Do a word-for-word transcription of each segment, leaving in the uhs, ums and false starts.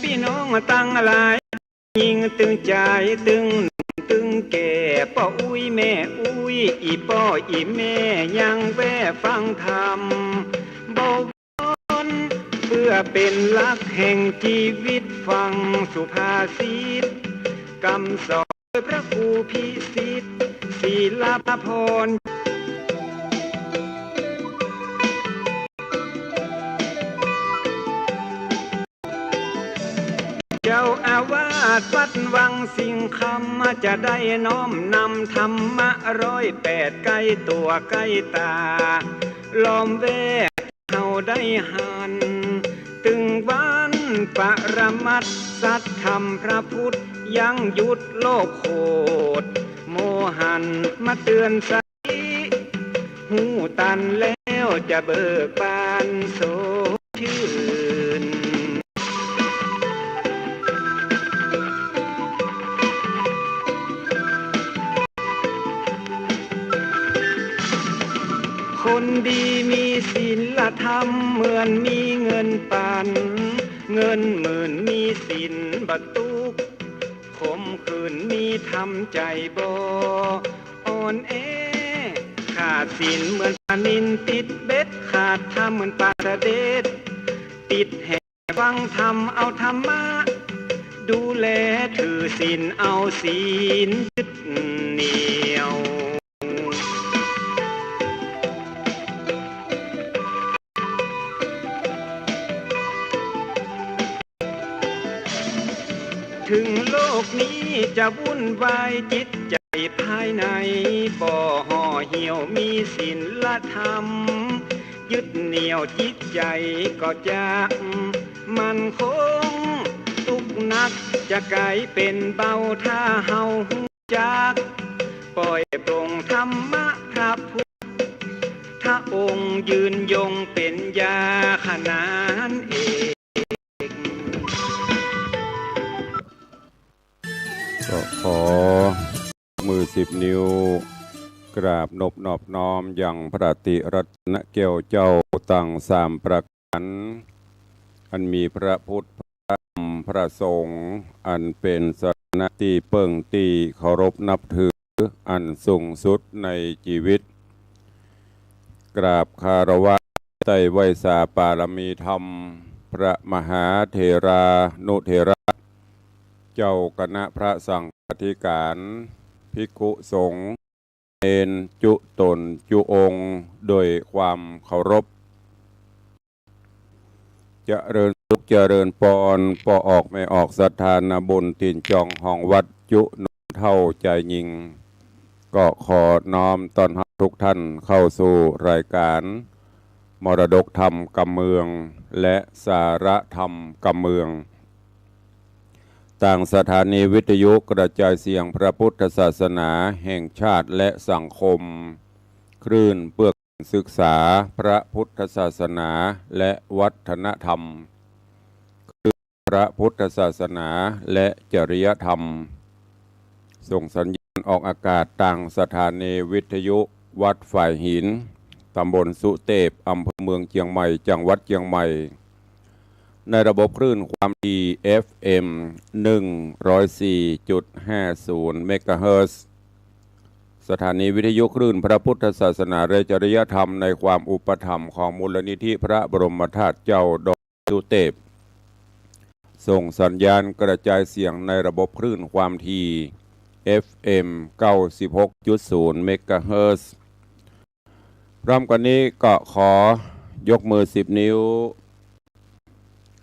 ปี้น้องตังหลาย ยิ่งตึงจายตึงหนุ่มตึงแก่ ป้ออุ๊ยแม่อุ๊ย อี่ป้ออี่แม่ยังแว่ฟังธรรม บวรเปื้อเป๋นหลักแห่งจีวิต ฟังสุภาษิต กำสอนโดยพระครูพิสิทธิ์ ศิลปพร เจ้าอาวาสวัดวังสิงห์คำ จะได้น้อมนำธรรมะร้อยแปด ใก้ตั๋วใก้ต๋า ล้อมแวดเฮาได้หัน ตึงวันปรมัตถ์สัตย์ธรรมพระพุทธ ยั้งยุติโลกโขด โมหันมาเตือนใส ฮู้ตันแล้วจะเบิกบานสดชื่น คนดีมีศีลธรรมเหมือนมีเงินปัน เงินหมื่นมีศีลบ่ตุ๊กข์ ขมขื่นมีธรรมใจ๋บ่อ่อนแอ ขาดศีลเหมือนปลานิลติดเบ็ด ขาดธรรมเหมือนปลาสะเด็ดติดแห ฟังธรรมเอาธรรมะดูแล ถือศีลเอาศีลยึดเหนี่ยว ถึงโลกนี้จะวุ่นวาย จิตใจ๋ภายในบ่ห่อเหี่ยว มีศีลธรรมยึดเหนี่ยว จิตใจ๋ก็จะมั่นคง ตุ๊กข์หนักจะก๋ายเป๋นเบา ถ้าเฮาฮู้จักปล่อยปลง ธรรมะพระพุทธองค์ยืนยงเป๋นยาขนานเอก ก็ขอมือสิบนิ้ว กราบนบนอบน้อมยังพระติรัตนแก้วเจ้าตังสามประก๋าน อันมีพระพุทธ พระธรรม พระสงฆ์ อันเป๋นสรณะตี้เปิ้งตี้เคารพนับถืออันสูงสุดในจีวิต กราบคารวะไต้ไหว้สาปารมีธรรม พระมหาเถรานุเถระ เจ้าคณะพระสังฆาธิการ ภิกขุสงฆ์ เณร จุ๊ต๋นจุ๊องค์ โดยความเคารพ เจริญสุขเจริญปอน ป้อออกแม่ออกศรัทธานาบุญ ตี๋นจองห้องวัด จุ๊หนุ่มเฒ่าจายญิง ก็ขอน้อมต้อนฮับทุกท่านเข้าสู่รายการ มรดกธรรมกำเมือง และสาระธรรมกำเมือง ตางสถานีวิทยุกระจายเสียงพระพุทธศาสนาแห่งชาติและสังคม คลื่นเพื่อการศึกษาพระพุทธศาสนาและวัฒนธรรม คลื่นพระพุทธศาสนาและจริยธรรม ส่งสัญญาณออกอากาศตางสถานีวิทยุวัดฝายหิน ตำบลสุเตพ อำเภอเมืองเจียงใหม่ จังหวัดเจียงใหม่ ในระบบคลื่นความถี่ เอฟเอ็ม หนึ่งร้อยสี่จุดห้าศูนย์ เมกะเฮิรตซ์ สถานีวิทยุคลื่นพระพุทธศาสนาและจริยธรรมในความอุปถัมภ์ของมูลนิธิพระบรมธาตุเจ้าดอยสุเตพ ส่งสัญญาณกระจายเสียงในระบบคลื่นความถี่ เอฟเอ็ม เก้าสิบหกจุดศูนย์ เมกะเฮิรตซ์ พร้อมกันนี้ก็ขอยกมือสิบนิ้ว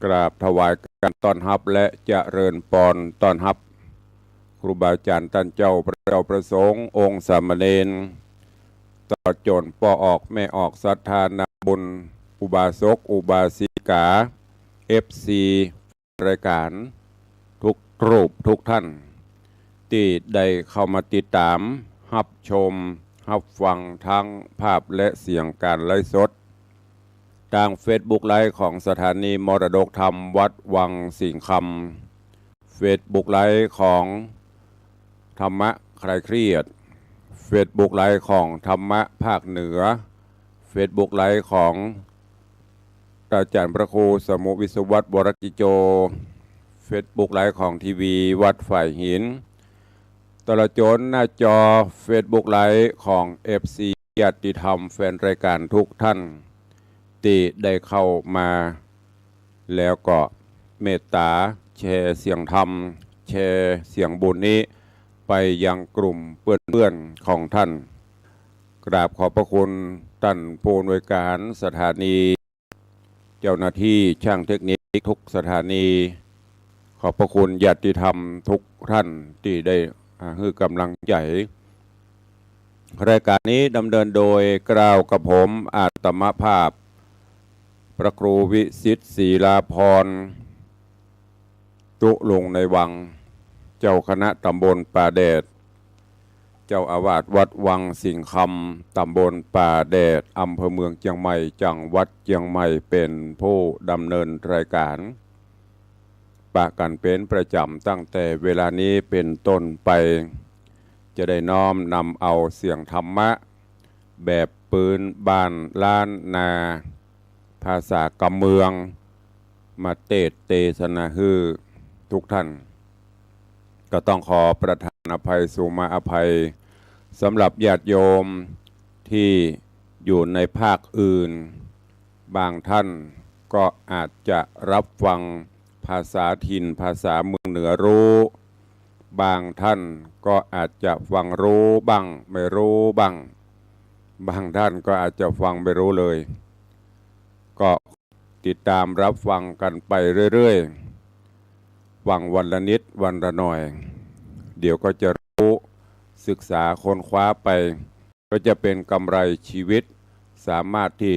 กราบถวายการต้อนฮับและเจริญปอนต้อนฮับ ครูบาอาจารย์ต้านเจ้า พระเจ้าพระสงฆ์ องค์สามเณร ตลอดจ๋นป้อออกแม่ออกศรัทธานาบุญ อุบาสกอุบาสิกา เอฟซี รายการทุกรูปทุกท่าน ตี้ได้เข้ามาติดต๋าม ฮับชม ฮับฟังทั้งภาพและเสียงการไลฟ์สด ตางเฟซบุ๊กไลฟ์ของสถานีมรดกธรรมวัดวังสิงห์คำ เฟซบุ๊กไลฟ์ของธรรมะคลายเครียด เฟซบุ๊กไลฟ์ของธรรมะภาคเหนือ เฟซบุ๊กไลฟ์ของอาจารย์พระครูสมุห์ วิศวัตร วรกิจโจ เฟ เฟซบุ๊กไลฟ์ของทีวีวัดฝายหิน ตลอดจ๋นหน้าจอเฟซบุ๊กไลฟ์ของเอฟซีญาติธรรมแฟนรายการทุกท่าน ตี้ได้เข้ามา แล้วก็เมตต๋าแชร์เสียงธรรม แชร์เสียงบุญนี้ไปยังกลุ่มเปื้อนๆ ของท่าน กราบขอบพระคุณต้านผู้อำนวยการสถานี เจ้าหน้าตี้จ้างเทคนิคทุกสถานี ขอบพระคุณญาติธรรมทุกท่านตี้ได้ อ่า หื้อก๋ำลังใจ๋ รายการนี้ดำเนินโดยเกล้ากระผมอาตมาภาพ พระครูวิสิทธิ์ ศิลาภรณ์ ตุ๊ลุงในวัง เจ้าคณะตำบลป่าแดด เจ้าอาวาสวัดวังสิงห์คำ ตำบลป่าแดด อำเภอเมืองเจียงใหม่ จังหวัดเจียงใหม่ เป๋นผู้ดำเนินรายการ ปะกั๋นเป๋นประจ๋ำตั้งแต่เวลานี้เป๋นต้นไป จะได้น้อมนำเอาเสียงธรรมะแบบปื๊นบ้านล้านนา ภาษากำเมือง มาเตสน์เตสนาหื้อทุกท่าน ก็ต้องขอประทานอภัยสุมาอภัย สำหรับญาติโยมตี้อยู่ในภาคอื่น บางท่านก็อาจจะรับฟังภาษาถิ่นภาษาเมืองเหนือรู้ บางท่านก็อาจจะฟังรู้บ้างไม่รู้บ้าง บางท่านก็อาจจะฟังไม่รู้เลย ก็ติดตามรับฟังกั๋นไปเรื่อยๆ ฟังวันละนิดวันละหน่อย เดี๋ยวก็จะรู้ ศึกษาค้นคว้าไป ก็จะเป๋นกำไรชีวิต สามารถตี้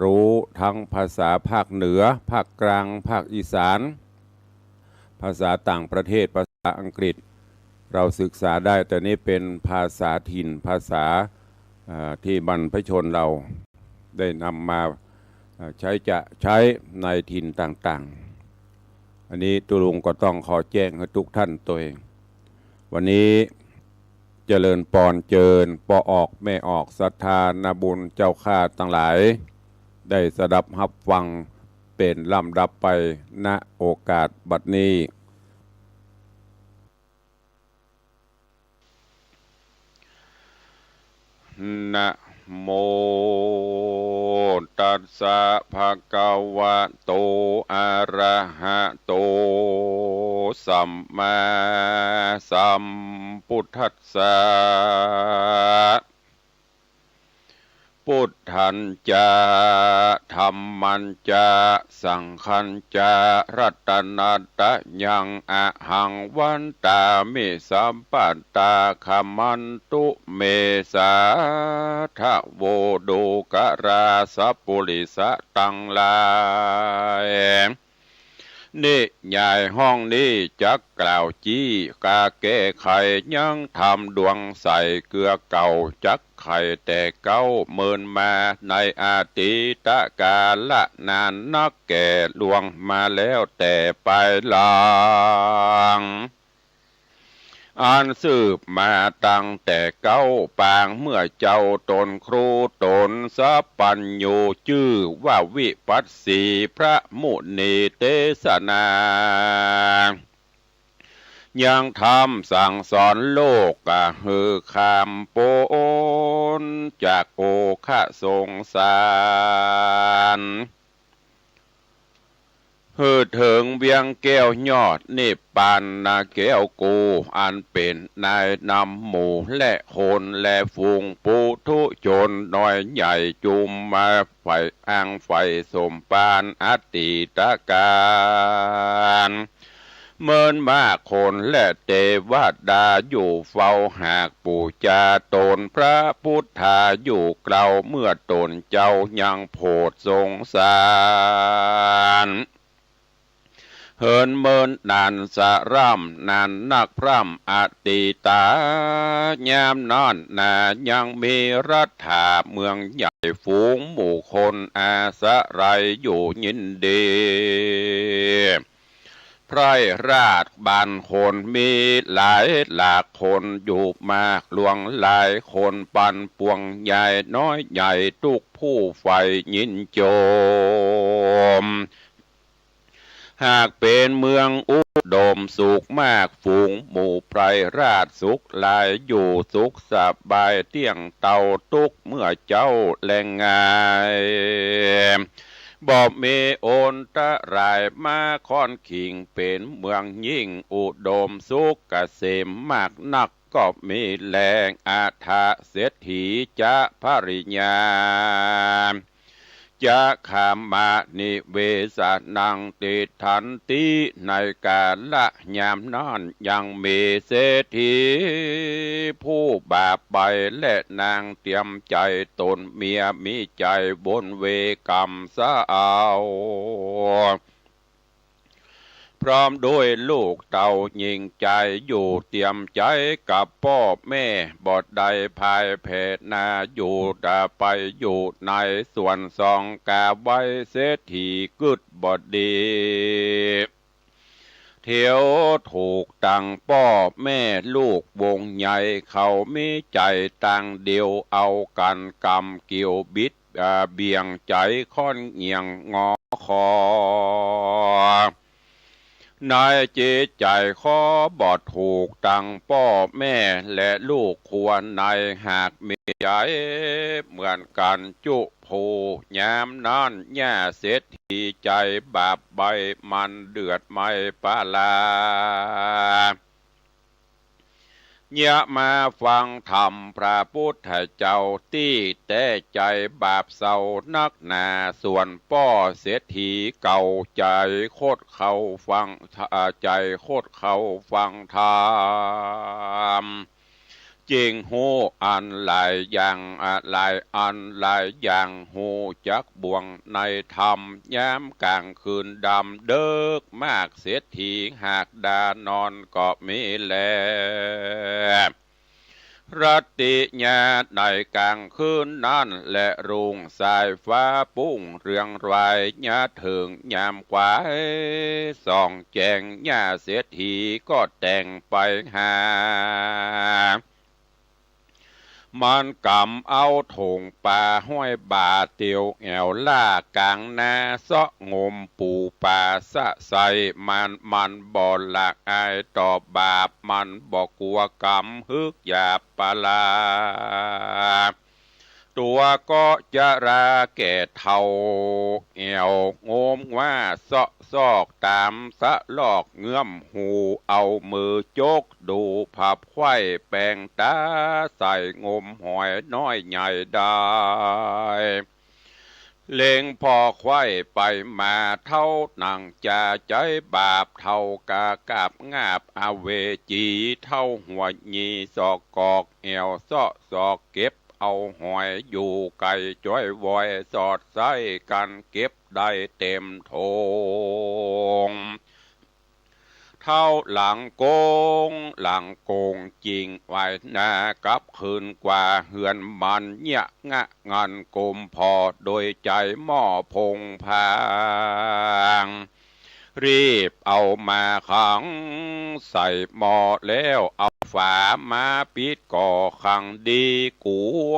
รู้ทั้งภาษาภาคเหนือ ภาคกลาง ภาคอีสาน ภาษาต่างประเทศ ภาษาอังกฤษ เราศึกษาได้ แต่นี้เป๋นภาษาถิ่น ภาษา อ่า ตี้บรรพชนเราได้นำมา อ่า ใช้จะใช้ในถิ่นต่างๆ อันนี้ตุ๊ลุงก็ต้องขอแจ้งหื้อทุกท่านตวย วันนี้ เจริญปอนเจิญ ป้อออกแม่ออก ศรัทธานาบุญเจ้าข้าตังหลาย ได้สดับฮับฟังเป๋นลำดับไป ณ โอกาสบัดนี้ นะโม ตัสสะ ภะคะวะโต อะระหะโต สัมมาสัมพุทธัสสะ พุทธัญจะ ธัมมัญจะ สังฆัญจะ รัตนะตะยัง อะหัง วันตามิ สัพพะทา ขะมันตุ เม สาธะโว ดูกะรา สัพปุริสะตังหลาย นิยายห้องนี้จักกล่าวจี้กาแก้ไขยังธรรมดวงใสเกือเก่าจักไขแต่เก๊าเมินมาในอดีตกาลนานนักแก่ล่วงมาแล้วแต่ปายหลัง อันสืบมาตั้งแต่เก๊าปางเมื่อเจ้าตนครูตนสัพพัญญูจื้อว่าวิปัสสีพระมุนีเตสนา ยังธรรมสั่งสอนโลกกะหื้อข้ามป๊นจากโอฆะสงสาร หื้อเถิงเวียงแก้วยอดนิพพานนาแก้วกู อันเป๋นนายนำหมู่และคนและฝูงปุถุชนน้อยใหญ่จุมมาฝ่ายอ้างฝ่ายสมภารอดีตกาล เมินมากคนและเตวดาอยู่เฝ้าหากปู๋จาต๋นพระพุทธาอยู่เกลาเมื่อต๋นเจ้ายังโผดสงสาร เหินเมินนานสะร่ำนานนักพร่ำอดีตา ยามนั้นนายังมีรัฐาเมืองใหญ่ฝูงหมู่คนอาศัยอยู่ยินดี ไพร่ราชบ้านคนมีหลายหลากคนอยู่มากหลวงหลายคนปันปวงยายน้อยใหญ่ทุกผู้ใฝ่ยินชม หากเป๋นเมืองอุดมสุขมาก ฝูงหมู่ไพร่ราชสุขหลาย อยู่สุขสบายเตี้ยงเตา ตุ๊กเมื่อเจ๊าแลงงาย บ่มีอันตรายมาค่อนขิง เป๋นเมืองยิ่งอุดมสุขเกษมมากนัก ก็มีแล อัฏฐเศรษฐีจะภริญญา จะขามะนิเวสะนัง ติฏฐันติ ในกาละยามนั้นยังมีเศรษฐีผู้บาปไป และนางเตรียมใจ๋ต๋นเมียมีใจ๋บุญเวรกรรมเศร้า พร้อมด้วยลูกเต้ายิ่งใจ๋อยู่ เตรียมใจ๋กับป้อแม่บ่ได้พ่ายแพ้นา อยู่ตะไปอยู่ในสวนสองกาไว้ เศรษฐีกึ๊ดบ่ดี เตียวถูกตังป้อแม่ลูกวงใหญ่ เขามีใจ๋ตังเดียว เอากั๋นกำเกี่ยวบิด อ่า เบี่ยงใจ๋ค่อนเหยี่ยงงอคอ ในจิตใจ๋ขอบ่ถูกตังป้อแม่และลูกควรใน หากมีใจ๋เหมือนกั๋นจุผู้ ยามนั้นย่าเศรษฐีใจ๋บาปไป มันเดือดไหม้ปาลา เยียะมาฟังธรรมพระพุทธเจ้า ตี้แต๊ใจ๋บาปเศร้านักหนา ส่วนป้อเศรษฐีเก่าใจ๋คดเข้าฟัง อ่า ใจ๋คดเข้าฟังธรรม จึงฮู้อันหลายอย่าง อ่า หลายอันหลายอย่าง ฮู้จักบ่วงในธรรม ยามก๋างคืนดำเดิ็กมาก เศรษฐีหากดานอนก็มีแล รัตติญาในก๋างคืนนั้น และรุ่งสายฟ้าปุ้งเรืองราย ยะเถิงยามขวายส่องแจ้ง ย่าเศรษฐีก็แต่งไปหา มันก๋ำเอาถงป๋าห้อยบ่า เตียวแอ่วล้าก๋างนา เซาะงมปู๋ป๋าสะใส มัน มันบ่ละอายต่อบาป มันบ่กั๋วกรรม ฮึกหยาบปาลา ตั๋วก็จะราแก่เฒ่า แอ่วงมว่าเซาะซอกต๋ามสะลอกเงื้อมหู เอามือจกดูผับไขว้แปงต๋า ใส่งมหอยน้อยใหญ่ได้ เล็งผ่อไขว้ไปมา เต้าหนังจาใจ๋บาป เต้ากากาบงาบอเวจี เต้าหัวหยี่ซอกกอก แอ่วเซาะซอกเก็บเอาหอย อยู่ไก๋จ้อยวอย สอดใส้กั๋นเก็บได้เต็มถง เต้าหลังโก๋ง หลังโก๋งจิ่งไหว้หน้ากลับคืนกว่าเฮือนมัน เยียะงะงันกุมผ่อ โดยใจ๋หม้อพงผาง รีบเอามาขังใส่หม้อแล้ว เอาฝามาปิดก่อขังดี กั๋ว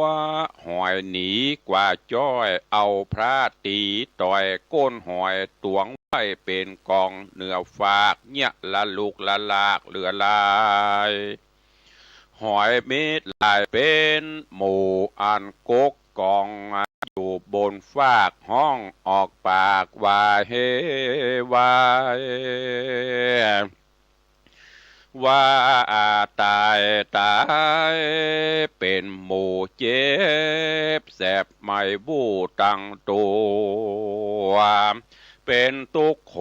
หอยหนีกว่าจ้อย เอาพระตี๋ต่อยก้นหอย ตวงไว้เป๋นก๋องเหนือฟาก เยียะละลุกละลากเหลือหลาย หอยมิตรหลายเป๋นหมู่ อันกกก๋องอยู่บนฟาก ฮ้องออกปากว่าเฮวาย ว่าต๋าย ต๋าย เป๋นหมู่เจ็บแสบไหม้บู้ตังตั๋ว เป๋นตุ๊กข์โข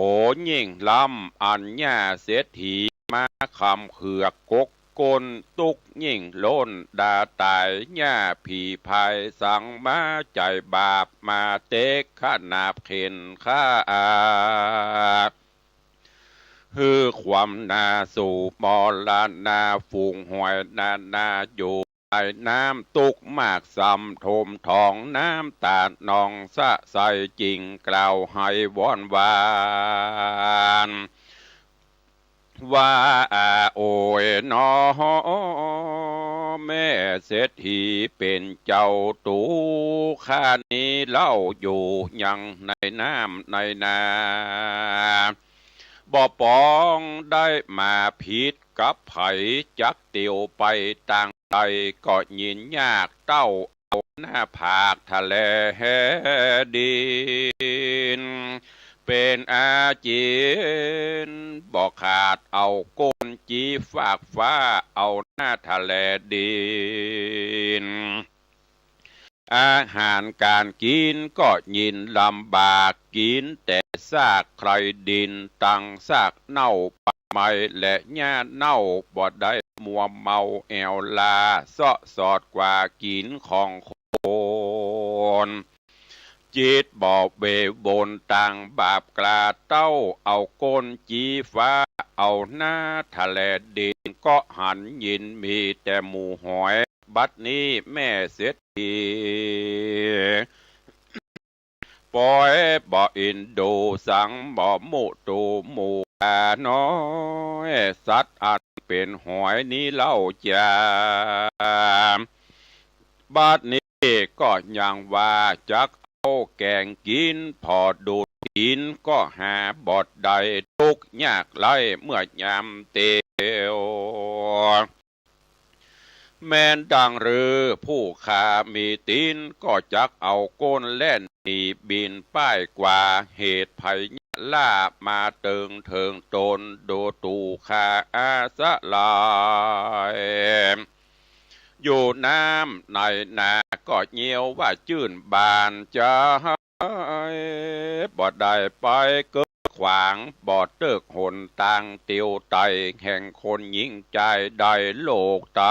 ยิ่งล้ำ อันย่าเศรษฐีมาคำเขือกกก ก้นตุ๊กข์ยิ่งล้นดาต๋าย ย่าผีพายสังมาใจ๋บาป มาเต๊กขนาบเข็นฆ่า หื้อความนาสู่มรณา ฝูงหอยนานาอยู่ใต้น้ำ ตุ๊กข์มากซ้ำท่วมท้อง น้ำต๋านองสะใส จิ่งกล่าวไห้วอนหวาน ว่าโอยหนอ แม่เศรษฐีเป๋นเจ้าตุ๊กข์ ข้านี้เล่าอยู่ยังในน้ำในนา บ่ปองได้มาผิดกับใผ จักเตียวไปตางใด ก็ยินยากเต้าเอาหน้าผากทะเลดิน เป๋นอาจิณ บ่ขาดเอาก้นจี้ฟากฟ้า เอาหน้าทะเลดิน อาหารก๋านกิ๋นก็ยินลำบาก กิ๋นแต่ซากไคลดิน ตังซากเน่าใบไม้และหญ้าเน่า บ่ได้มัวเมาแอ่วลา เซาะสอดกว่ากิ๋นของคน จิตบ่เววนตางบาปกล้าเต้า เอาก้นจี้ฟ้า เอาหน้าทะเลดิน ก็หันยินมีแต่หมู่หอย บัดนี้แม่เศรษฐี ปอยบ่อินดูสัง บ่มุตูหมู่กาน้อย สัตว์อันเป๋นหอยนี้เล่าจา บัดนี้ก็ยังว่าจักเอาแก๋งกิ๋น ผ่อดูดตี๋นก็หาบ่ได้ ตุ๊กข์ยากไร้เมื่อยามเตียว แม้นดังฤๅผู้ข้ามีตี๋น ก็จักเอาก้นแล่นหนีบินป้ายกว่า เหตุภัยยะล้ามาเติงเถิงตน ดูถูกข้าอาสะหลาย อยู่น้ำในนาก็เยียวว่าจื้นบานใจ๋ บ่ได้ไปเกิดขวาง บ่เติกหนตางเตียวไต แห่งคนหญิงจายได้โลกไต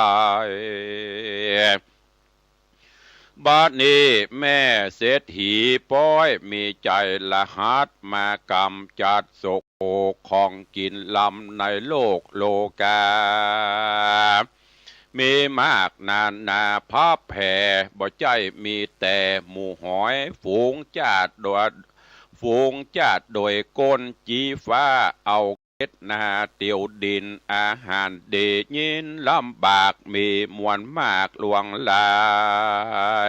บัดนี้แม่เศรษฐีปอยมีใจ๋ละหัด มากำจัดโศกของกิ๋นลำในโลกโลกา มีมากนานาพับแผ่ บ่ใจ้มีแต่หมู่หอย ฝูงจ้าดโดย ฝูงจ้าดโดยก้นจี้ฟ้า เอาเก็ดหน้าเตียวดิน อาหารดียินลำบาก มีมวลมากหลวงหลา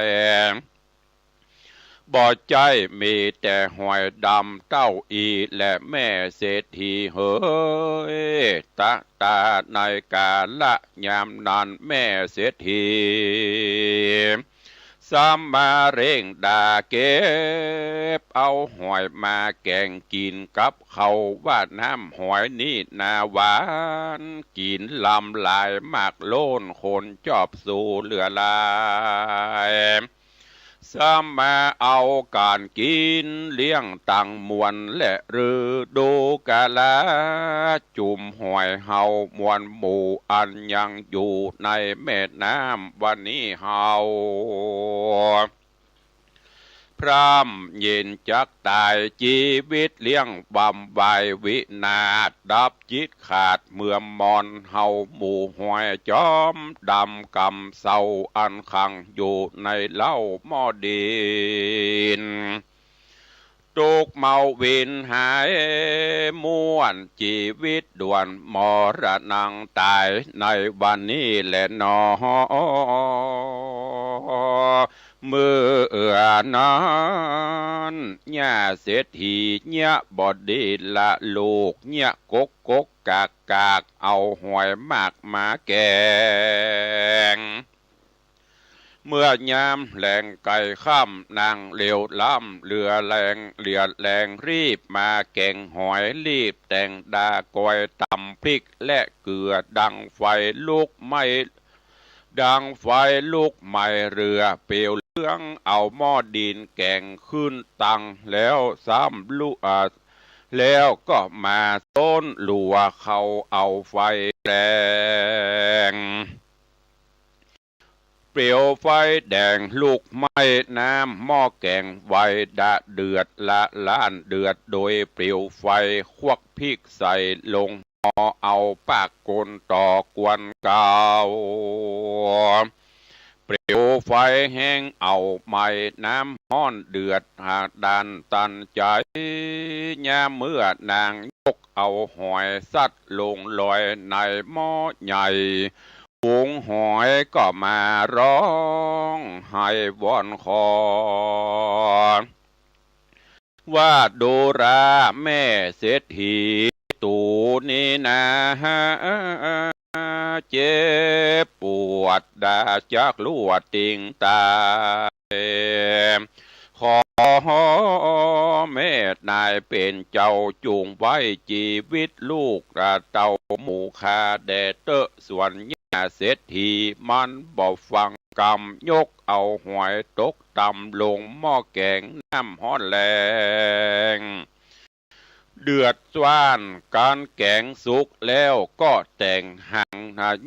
ย บ่ใจ้มีแต่หอยดำเต้าอี้แล แม่เศรษฐีเหย ตะตาในกาละยามนั้น แม่เศรษฐี ซ้ำมาเร่งด่าเก็บเอาหอยมาแก๋งกิ๋นกับข้าว ว่าน้ำหอยนี้นาหวาน กิ๋นลำหลายมากโล้น คนจอบสู่เหลือหลาย ซ้ำมาเอาก๋านกิ๋นเลี้ยงตังมวล และฤดูกาละ จุมหอยเฮามวลหมู่ อันยังอยู่ในแม่น้ำวันนี้เฮา พร่ำเย็นจักต๋าย จีวิตเลี้ยงบำวายวินาศ ดับจิตขาดเมื่อมอน เฮาหมู่หอยจอมดำกำเศร้า อันขังอยู่ในเล้าหม้อดิน ตุ๊กข์เมาวินหายม่วน จีวิตด่วนมรณังต๋าย ในวันนี้แลหนอ เมื่อนั้น ย่าเศรษฐีเยียะบ่ดีละลูก เยียะกกกกกากกาก เอาหอยมากมาแก๋ง เมื่อยามแลงใก้ค่ำ นางเหลียวล้ำเหลือแฮง เหลียวแฮงรีบมาแก๋งหอย รีบแต่งดากอยต๋ำพริกและเกลือ ดังไฟลุกไหม้ ดังไฟลุกไหม้เรือเปลวเหลือง เอาหม้อดินแก๋งขึ้นตัง แล้วซ้ำลุ อ่า แล้วก็มาโซนลัวเข้าเอาไฟแดง เปลวไฟแดงลุกไหม้น้ำหม้อแก๋งไว้ดะเดือดละล้านเดือด โดยเปลวไฟควักพริกใส่ลงหม้อ เอาปากก๋นต่อกวนเก่า เปลวไฟแฮงเอาไหม้น้ำฮ้อนเดือดหาดด้านตันใจ๋ ยามเมื่อนางยกเอาหอยสัตว์ลงลอยในหม้อใหญ่ ฝูงหอยก็มาฮ้องไห้วอนขอ ว่าดูราแม่เศรษฐี ตู นี้นา เจ็บปวดดาจักลัวติงตาย ขอเมตนายเป๋นเจ้าจุ่งไว้จีวิตลูกเต้าหมู่ข้าแด่เต๊อะ ส่วนหญ้าเศรษฐีมันบ่ฟังกำ ยกเอาหอยตกตำลงหม้อแก๋งน้ำฮ้อนแรง เดือดร้อนก๋านแก๋งสุกแล้วก็แต่งหัง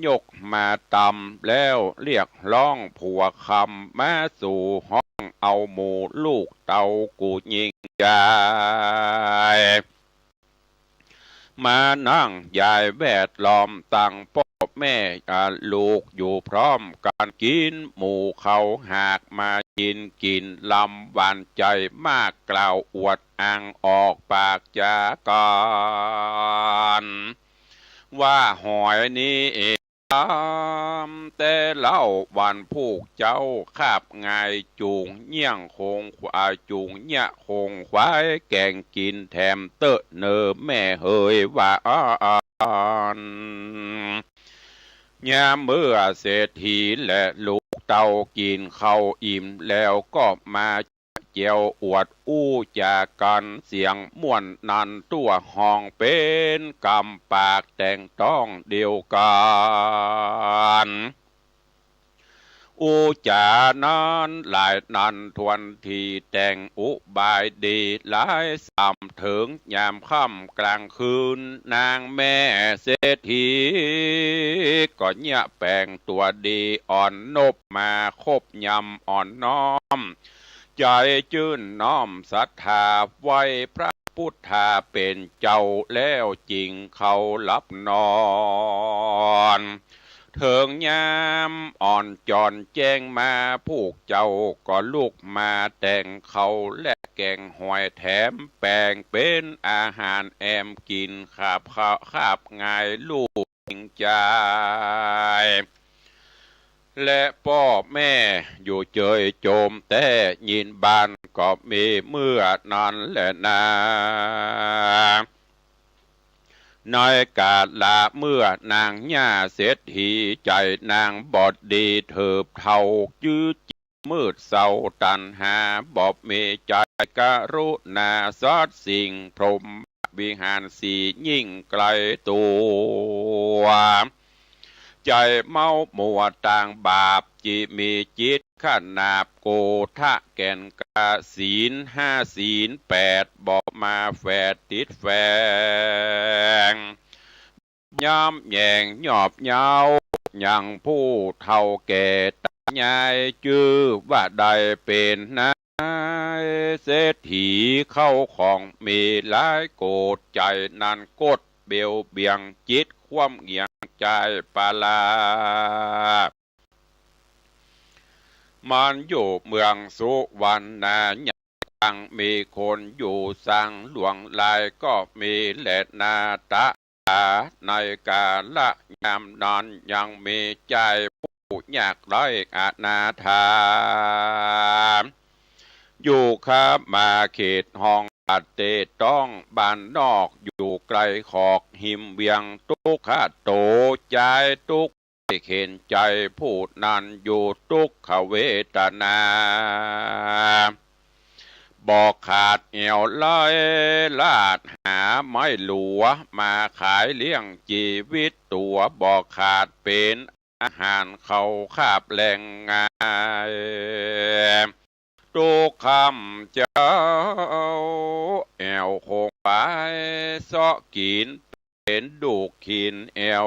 ยกมาตำแล้วเรียกฮ้องผัวคำมาสู่ห้อง เอาหมู่ลูกเต้ากู้ญิงใจ๋ มานั่งยายแวดล้อมตังป้อแม่ อ่า ลูกอยู่พร้อมกั๋นกิ๋นหมู่เขา หากมายินกลิ่นลำหวานใจ๋มาก กล่าวอวดอ้างออกปากจากัน ว่าหอยนี้เอง ตำแต่เล่าวันผู้เจ้าคาบงายจุ่งเยี่ยงคงควาย จุ่งเยี่ยงคงควายแก๋งกิ๋นแถมเต๊อะเน่อแม่เหย ว่าอั้น ยามเมื่อเศรษฐีและลูกเต้ากิ๋นข้าวอิ่มแล้วก็มา เจียวอวดอู้จ๋ากั๋นเสียงม่วนนั้น ตั้วฮ้องเป๋นกำปากแต่งต้องเดียวกั๋น อู้จ๋านั้นหลายนั้นถ้วนที แต่งอุบายดีหลายสาม เถิงยามค่ำกลางคืน นางแม่เศรษฐีก็เยียะแป๋งตั๋วดี อ่อนนบมาคบยำอ่อนน้อม ใจ๋จื้นน้อมศรัทธา ไหว้พระปุทธาเป๋นเจ้าแล้วจึงเข้าหลับนอน เถิงยามอ่อนจ่อนแจ้งมา ผู้เจ้าก็ลุกมาแต่งข้าวและแก๋งหอยแถมแป๋งเป๋นอาหารแอมกิ๋น คาบข้าวคาบงายลูก เกรงใจ๋ และป้อแม่อยู่เจยโจมแต๊ ยินบานก็มีเมื่อนั้นแหละนา ในกาละเมื่อนางหญ้าเศรษฐี ใจ๋นางบ่ดีเถิบเฒ่า จื้อจิตมืดเศร้าตัณหา บ่มีใจ๋กรุณาสัตว์สิ่ง พรหมวิหารสี่ยิ่งไกลตั๋ว ใจ๋เมามัวตางบาป จิมีจิตขนาบโกธะแก่นกล้า ศีลห้าศีลแปดบ่มาแฝดติดแฝง ย้ำแยงยอบเย้ายังผู้เฒ่าแก่ตายาย จื้อว่าได้เป๋นนายเศรษฐี เข้าของมีหลายโกด ใจ๋นั้นกดเบลเบี่ยงจิต ความเหงี่ยงใจ๋ปลา มันอยู่เมืองสุวรรณา ยังมีคนอยู่สังหลวงหลายก็มีแลนา ตะ ในกาละยามนั้นยังมีใจ๋ผู้ยากไร้อนาถา อยู่ข้ามมาเขตห้องประเทศต้องบ้านนอก อยู่ไกลขอกหิมเวียง ตุ๊กขะโต ใจ๋ตุ๊กข์เข็ญใจ๋ ผู้นั้นอยู่ตุ๊กขเวทนา บ่ขาดแอ่วไร้ ลาดหาไม้หลัว มาขายเลี้ยงจีวิตตั๋ว บ่ขาดเป๋นอาหารเข้าคาบแลงงาย ตุ๊กค่ำเจ๊า แอ่วคงไปเซาะกิ๋น เป๋นดูกขิน แอ่ว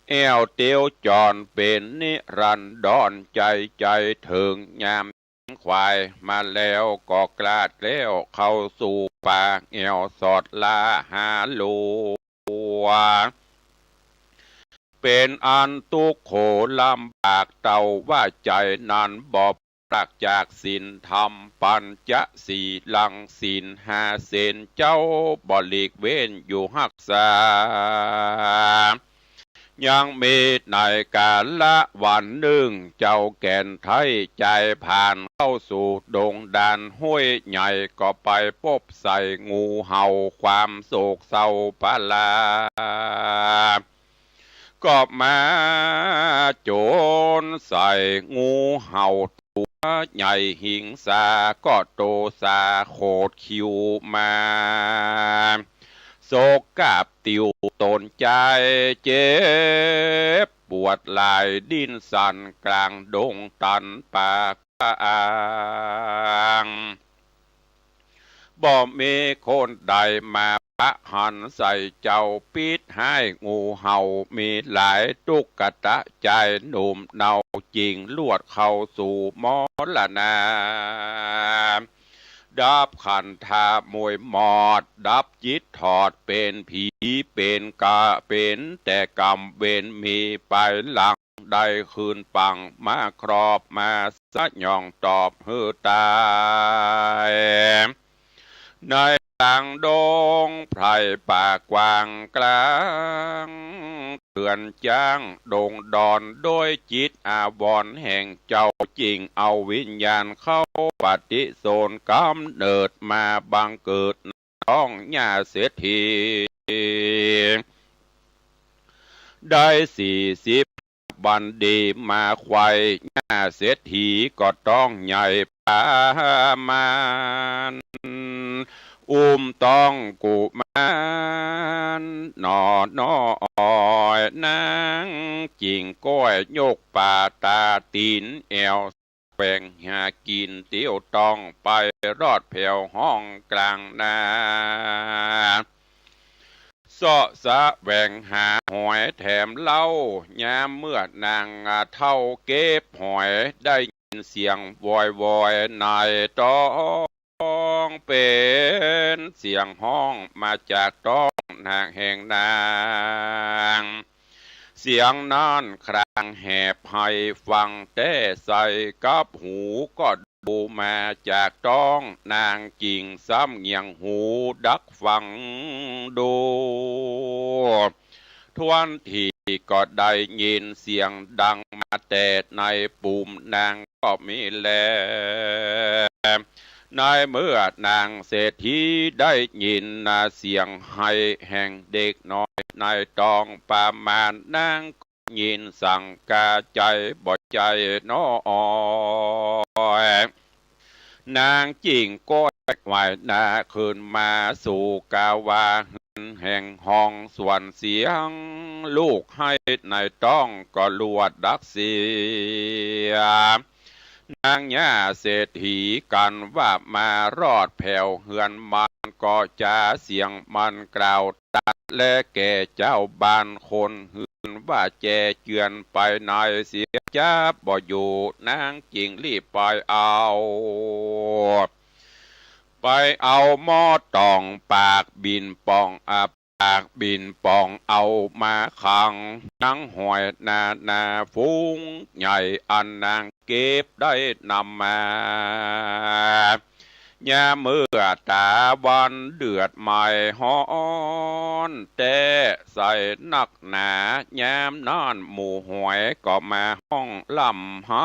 แอ่วเตียวจรเป๋นนิรันดร ใจ๋ใจ๋เถิงยาม ขวายมาแล้วก็กลาดแล้วเข้าสู่ป่า แอ่วสอดลาหาหลัว เป๋นอันตุ๊กข์โขลำบาก เต้าว่าใจ๋นั้นบ่ปราศจากศีลธรรม ปัญจศีลัง ศีลห้าเส้นเจ๊าบ่หลีกเว้นอยู่ฮักษา ยังมีในกาละวันนึ่ง เจ้าแก่นไท้ใจ๋ผ่านเข้าสู่ดงดานห้วยใหญ่ ก็ไปปบใส่งูเห่าความโศกเศร้าปะลา ก็มาโจ๋นใส่งูเห่าตั๋วใหญ่หิงสา ก็โตสาโขดคิ้วมา โศกกาบติวตนใจ๋ เจ็บปวดหลายดิ้นสั่นกลางดงตันป่ากว้าง บ่มีคนใดมาประหารใส่เจ้า ปิดฮ้ายงูเห่ามีหลาย ตุ๊กตาจายหนุ่มเนาจิ่งลวดเข้าสู่มรณา ดับขันธาหมวยหมอด ดับจิตถอดเป๋นผีเป๋นกะ เป๋นแต่กรรมเวรมีไปหลัง ได้คืนปังมาครอบมาสยองตอบหื้อต๋าย ในกลางดงไพรป่ากว้างกลางเถื่อนจ้างดงดอน โดยจิตอาวรณ์แห่งเจ้าจิ่งเอาวิญญาณเข้าปฏิสนธิกำเนิดมาบังเกิด ต๊องหญ้าเศรษฐี ได้สี่สิบวันดีมาไขว่ หญ้าเศรษฐีก็ต๊องใหญ่ประมาณ อุ้มต๊องกุมารหน่อน้อย นางจิ่งก้อยยกป่าต๋าตี๋นแอ่ว แหว่งหากิ๋นเตียวต๊องไปรอดแผวห้องกลางนา เซาะแสวงหาหอยแถมเหล้า ยามเมื่อนางเฒ่าเก็บหอย ได้ยินเสียงวอยวอยในต๊อง เป๋นเสียงฮ้องมาจากต๊องนางแห่งนาง เสียงนั้นครางแหบไห้ฟังแต๊ใส่กับหู ก็ดูมาจากต๊องนางจิ่งซ้ำเงี่ยงหูดักฟังดู ทวนทีก็ได้ยินเสียงดังมาแต่ในปูมนางก็มีแล ในเมื่อนางเศรษฐีได้ยินนาเสียงไห้แห่งเด็กน้อยในต๊องประมาณ นางก็ยินสังกาใจ๋บ่ใจ๋น้อย นางจิ่งก้อยไหว้หน้าคืนมาสู่กาวาหืนแห่งห้องสวนเสียงลูกไห้ในต๊องก็ลวดดักเสีย นางหญ้าเศรษฐีกั๋นว่ามารอดแผวเฮือนมัน ก็จ๋าเสียงมันกล่าวตัดและแก่เจ้าบ้านคนหืน ว่าแจเจือนไปในเสียจ๊าบ่อยู่ นางจิ่งรีบไปเอา ไปเอาหม้อต๋องปากบิ่นป่อง อ่า ปากบิ่นป่องเอามาขัง ยังหอยนานาฝูงใหญ่อันนางเก็บได้นำมา ยามเมื่อต๋าวันเดือดไหม้ฮ้อนแต๊ใส่นักหนา ยามนั้นหมู่หอยก็มาฮ้องร่ำไห้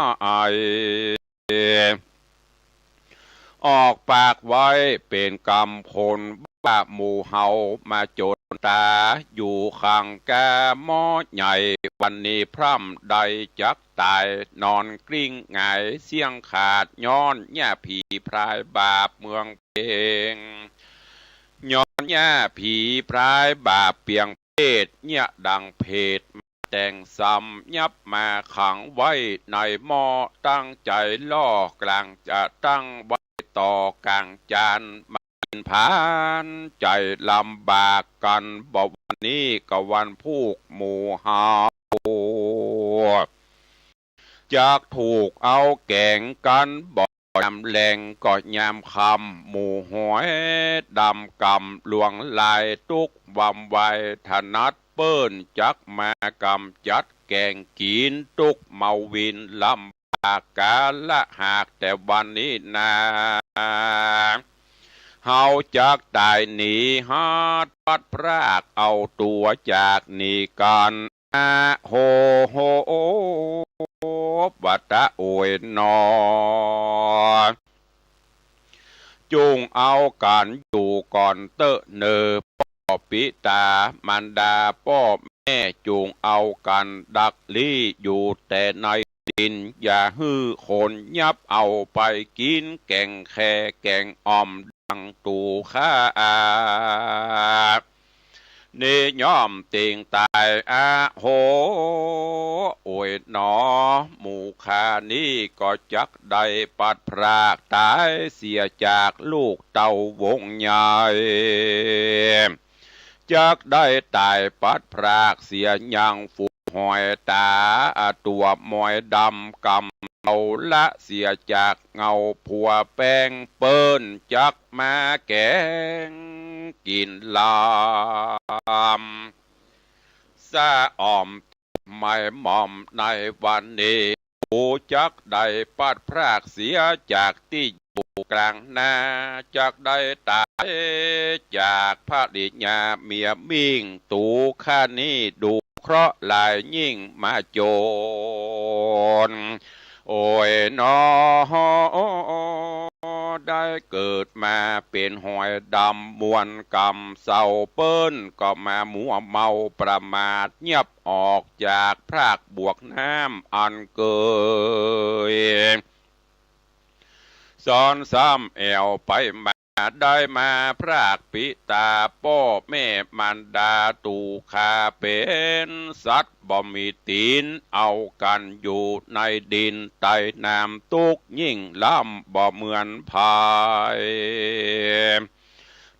ออกปากไว้เป๋นกำคนว่าหมู่เฮามาจ๋นต๋า อยู่ข้างก้าหม้อใหญ่ วันนี้พร่ำได้จักต๋าย นอนกลิ้งหงายเสี้ยงขาด ย้อนหญ้าผีพรายบาปเมืองเพ็ง ย้อนหญ้าผีพรายบาปเปียงเปรต เยียะดังเปรตมาแต่งซ้ำ ยับมาขังไว้ในหม้อ ตั้งใจ๋ล่อกลางจะตั้งไว้ต่อกลางจาน มากิ๋นผานใจ๋ลำบากกั๋น บ่วันนี้ก็วันพูกหมู่เฮา จักถูกเอาแก๋งกั๋น บ่ยามแลงก็ยามค่ำ หมู่หอยดำกำลวงลายตุ๊กข์วำวาย ถนัดเปิ้นจักมากำจัดแก๋งกิ๋น ตุ๊กข์เมาวินลำบากกาละหากแต่วันนี้นา เฮาจักต๋ายหนีฮัดพลัดพรากเอาตั๋วจากหนีกั๋น อาโห วัตตะโอยหนอ จุ่งเอากั๋นอยู่ก่อนเต๊อะเน่อ ป้อปิต๋ามารดาป้อแม่ จุ่งเอากั๋นดักลี้อยู่แต่ในดิน อย่าหื้อคนยับเอาไปกิ๋น แก่งแคแก่งอ่อมดังตู่ข้า นี้ย่อมเต็งต๋าย อาโห โอยหนอ หมู่ข้านี้ก็จักได้ปัดพรากต๋ายเสียจากลูกเต้าวงใหญ่ จักได้ต๋ายปัดพรากเสียยังฝูงหอยต๋า ตั๋วหมอยดำกำเฮาละเสียจากเงาผัวแป้งเปิ้น จักมาแก๋งกิ๋นลำ สะอ่อม ไม้หม่อมในวันนี้ กูจักได้ปัดพรากเสียจากตี้อยู่กลางนา จักได้ต๋ายจากภริยาเมียมิ่ง ตู่ข้านี้ดูเคราะห์หลายยิ่งมาจน โอยหนอ ได้เกิดมาเป๋นหอยดำมวลกำเซา เปิ้นก็มามัวเมาประมาท เยียบออกจากพรากบวกน้ำอันเกย ซ้อนซ้ำแอ่วไปมา ได้มาพรากปิต๋าป้อแม่มารดา ตู่ข้าเป๋นสัตว์บ่มีตี๋น เอากั๋นอยู่ในดินใต้น้ำ ตุ๊กข์ยิ่งล้ำบ่เหมือนใผ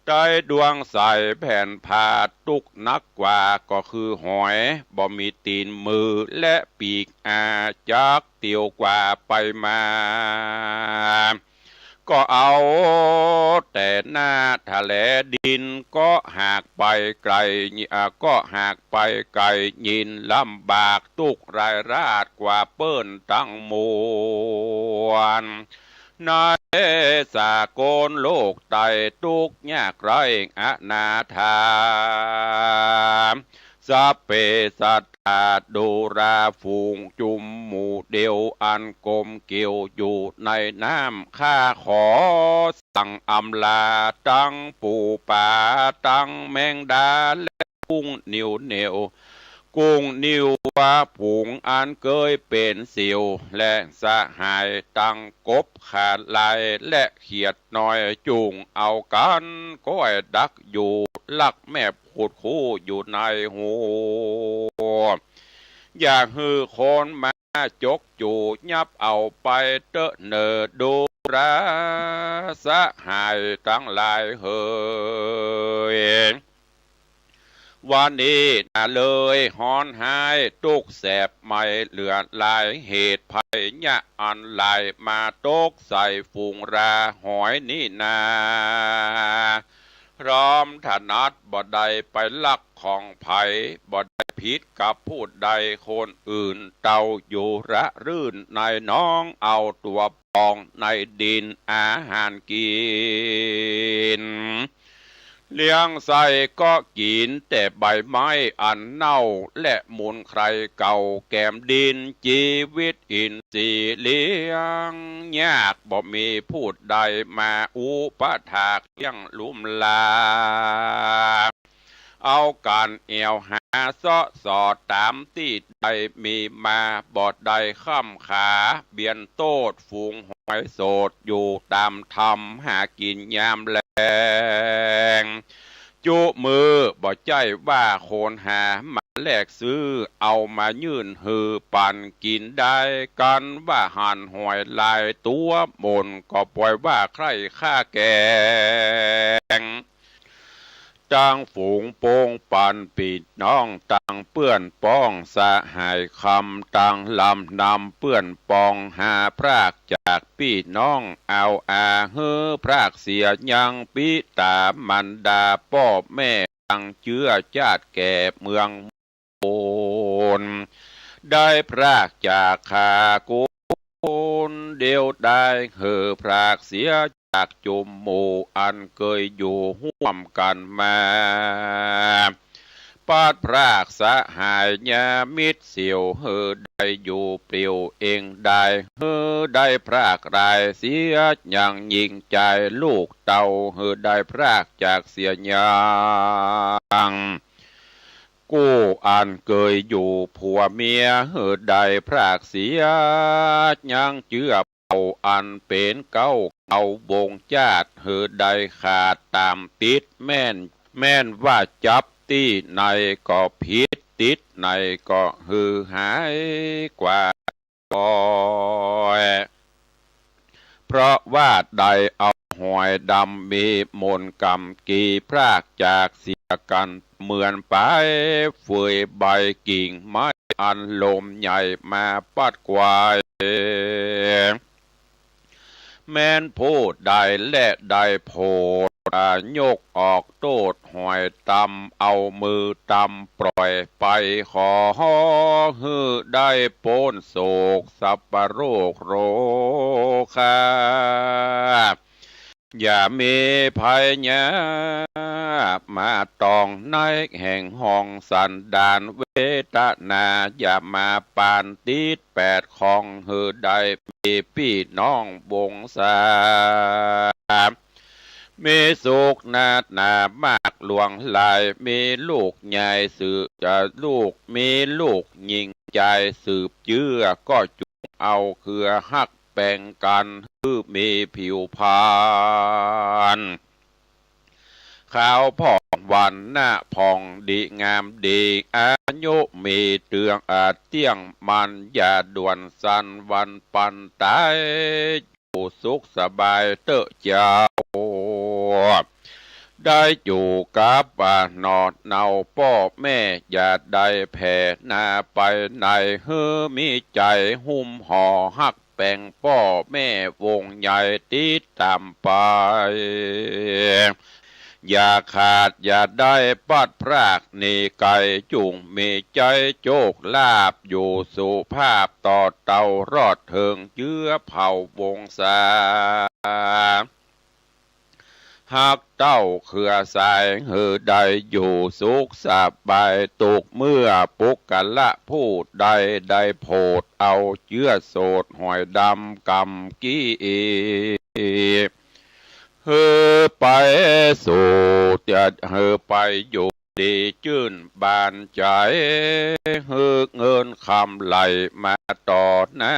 ใต้ดวงใสแผ่นผ้า ตุ๊กข์นักกว่าก็คือหอยบ่มีตี๋น มือและปีกอาจักเตียวกว่าไปมา ก็เอาแต่หน้าทะแลดิน ก็หากไปไก๋ อ่า ก็หากไปไก๋ยิ่งลำบาก ตุ๊กข์ร้ายราดกว่าเปิ้นตังมวล ในสากลโลกใต้ ตุ๊กข์ยากไร้อนาถา สัพเพสัตตา ดูราฝูงจุมหมู่เดียว อันกลมเกลียวอยู่ในน้ำ ข้าขอสั่งอำลาตังปู๋ป๋า ตังแมงดา และกุ้งนิวเหนียว กุ้งนิวว่าฝูงอันเกยเป๋นเสี่ยว และสหายตังกบขาลาย และเขียดน้อย จุ่งเอากั๋นก้อยดักอยู่ ลักแมบขุดคูอยู่ในฮู อย่าหื้อคนมาจกจู๋ ยับเอาไปเต๊อะเน่อ ดูราสหายตังหลายเหย วันนี้นาเลยฮ้อนฮ้าย ตุ๊กข์แสบไหม้เหลือหลาย เหตุภัยยะอันหลายมาตกใส่ฝูงราหอยนี้นา พร้อมถนัดบ่ได้ไปลักของใผ บ่ได้ผิดกับผู้ใดคนอื่น เต้าอยู่ระรื่นในหนอง เอาตั๋วปองในดินอาหารกิ๋น เลี้ยงไส้ก็กิ๋นแต่ใบไม้อันเน่า และมูลไคลเก่าแกมดิน จีวิตอินทรีย์เลี้ยงยาก บ่มีผู้ใดมาอุปถากเลี้ยงลุมลา เอาก๋านแอ่วหาเซาะสอดต๋ามตี้ใดมีมา บ่ได้ค้ำขาเบียนโต้ษ ฝูงหอยโสดอยู่ต๋ามถ้ำ หากิ๋นยามแลง จุมือ บ่ใจ้ว่าคนหามาแลกซื้อ เอามายื่นหื้อปั๋นกิ๋นได้ กันว่าหันหอยหลายตั๋วหม่น ก็ป่อยว่าใคร่ข้าแก๋ง ตังฝูงปงปันปี้น้อง ตังเปื้อนป้องสหายคำ ตังลำนำเปื้อนปอง หาพรากจากปี้น้อง เอาอาหื้อพรากเสียยังปิต๋ามารดาป้อแม่ ตังเจื้อจาติแก่เมือง คนได้พรากจากข้าคนเดียวได้ หื้อพรากเสียจากจุมหมู่อันเกยอยู่ฮ่วมกั๋นมา ปัดพรากสหายญามิตรเสี้ยว หื้อได้อยู่เปลี่ยวเองได้ หื้อได้พรากหลายเสีย ยังยิ่งใจ๋ลูกเต้า หื้อได้พรากจากเสียยัง กู้อันเกยอยู่ผัวเมีย หื้อได้พรากเสีย ยังเจื้อเผ่าอันเป๋นเก๊าเก่าวงจาติ หื้อได้ขาดต๋ามติด แม่น แม่นว่าจับตี้ไหนก็ผิด ติดไหนก็หื้อหายกว่า ปอย เพราะว่าได้เอาหอยดำมีมนต์กำกีพรากจากเสียกั๋น เหมือนปายเฟยใบกิ่งไม้อันลมใหญ่มาปัดไกว แม้นผู้ใดแลได้โผด อ่า ยกออกโต้ษหอยตำ เอามือตำปล่อยไป ขอหื้อได้ป๊นโศกสัพพะโรคโรคา อย่ามีภัยยามาตองในแห่งห้องสันดานเวทนา อย่ามาปานติดแปดของ หื้อได้มีปี้น้องวงศา มีสุขนาดหนามากหลวงหลาย มีลูกใหญ่สืบจะลูก มีลูกยิ่งใหญ่สืบเจื้อ ก็จุ่งเอาเครือฮักแป๋งกั๋น หื้อมีผิวพรรณ ขาวผ่องวรรณะผ่องดีงามดี อายุมีเตื้องอาจเตี้ยงมัน อย่าด่วนสั้นวันปันต๋าย อยู่สุขสบายเต๊อะเจ้า ได้อยู่กับ อ่า หนอดเนาป้อแม่ อย่าได้แผ่หน้าไปไหน หื้อมีใจ๋หุ้มห่อฮัก แป๋งป้อแม่วงใหญ่ติดต๋ามไป อย่าขาดอย่าได้ปัดพรากหนีไก๋ จุ่งมีใจ๊โจคลาภอยู่สุภาพต่อเต้ารอดเถิงเจื้อเผ่าวงศา ฮักเต้าเครือสาย หื้อได้อยู่สุขสบาย ตกเมื่อปุคคละผู้ใดได้โผดเอาเจื้อโสดหอยดำกำกี้ หื้อไปสู่จะหื้อไปอยู่ดีจื้นบานใจ๋ หื้อเงินคำไหลมาต่อหน้า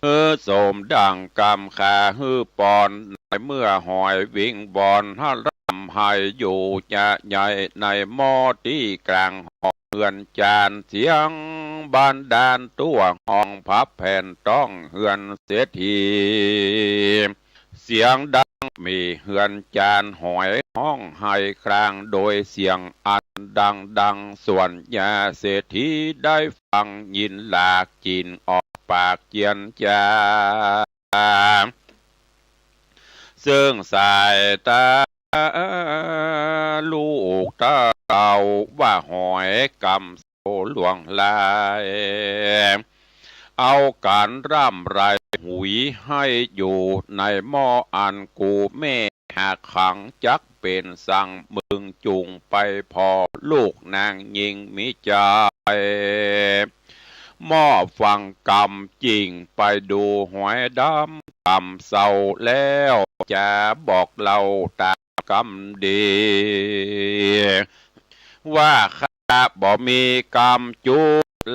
หื้อสมดังกำขาหื้อปอน ในเมื่อหอยวิงวอน ร่ำไห้อยู่จะใหญ่ในหม้อตี้กลางห้องเฮือนจาน เสียงบันดาลตั้วห้องพับแผ่นต้องเฮือนเศรษฐี เสียงดังมีเฮือนจานหอยฮ้องไห้คราง โดยเสียงอันดังดัง ส่วนญาเศรษฐีได้ฟังยินหลากจิ่นออกปากเจียนจา ซึ่งสายต๋าลูกเต้าว่าหอยกำเศร้าหลวงหลาย เอาก๋านร่ำไรหุยหื้ออยู่ในหม้ออันกูแม่หักขัง จักเป๋นสังมึงจุ่งไปผ่อลูกนางญิงมีใจ๋ หม้อฟังกำจิ่งไปดูหอยดำกำเศร้าแล้ว จะบอกเล่าต๋ามกำดี ว่าข้าบ่มีกำจุ๊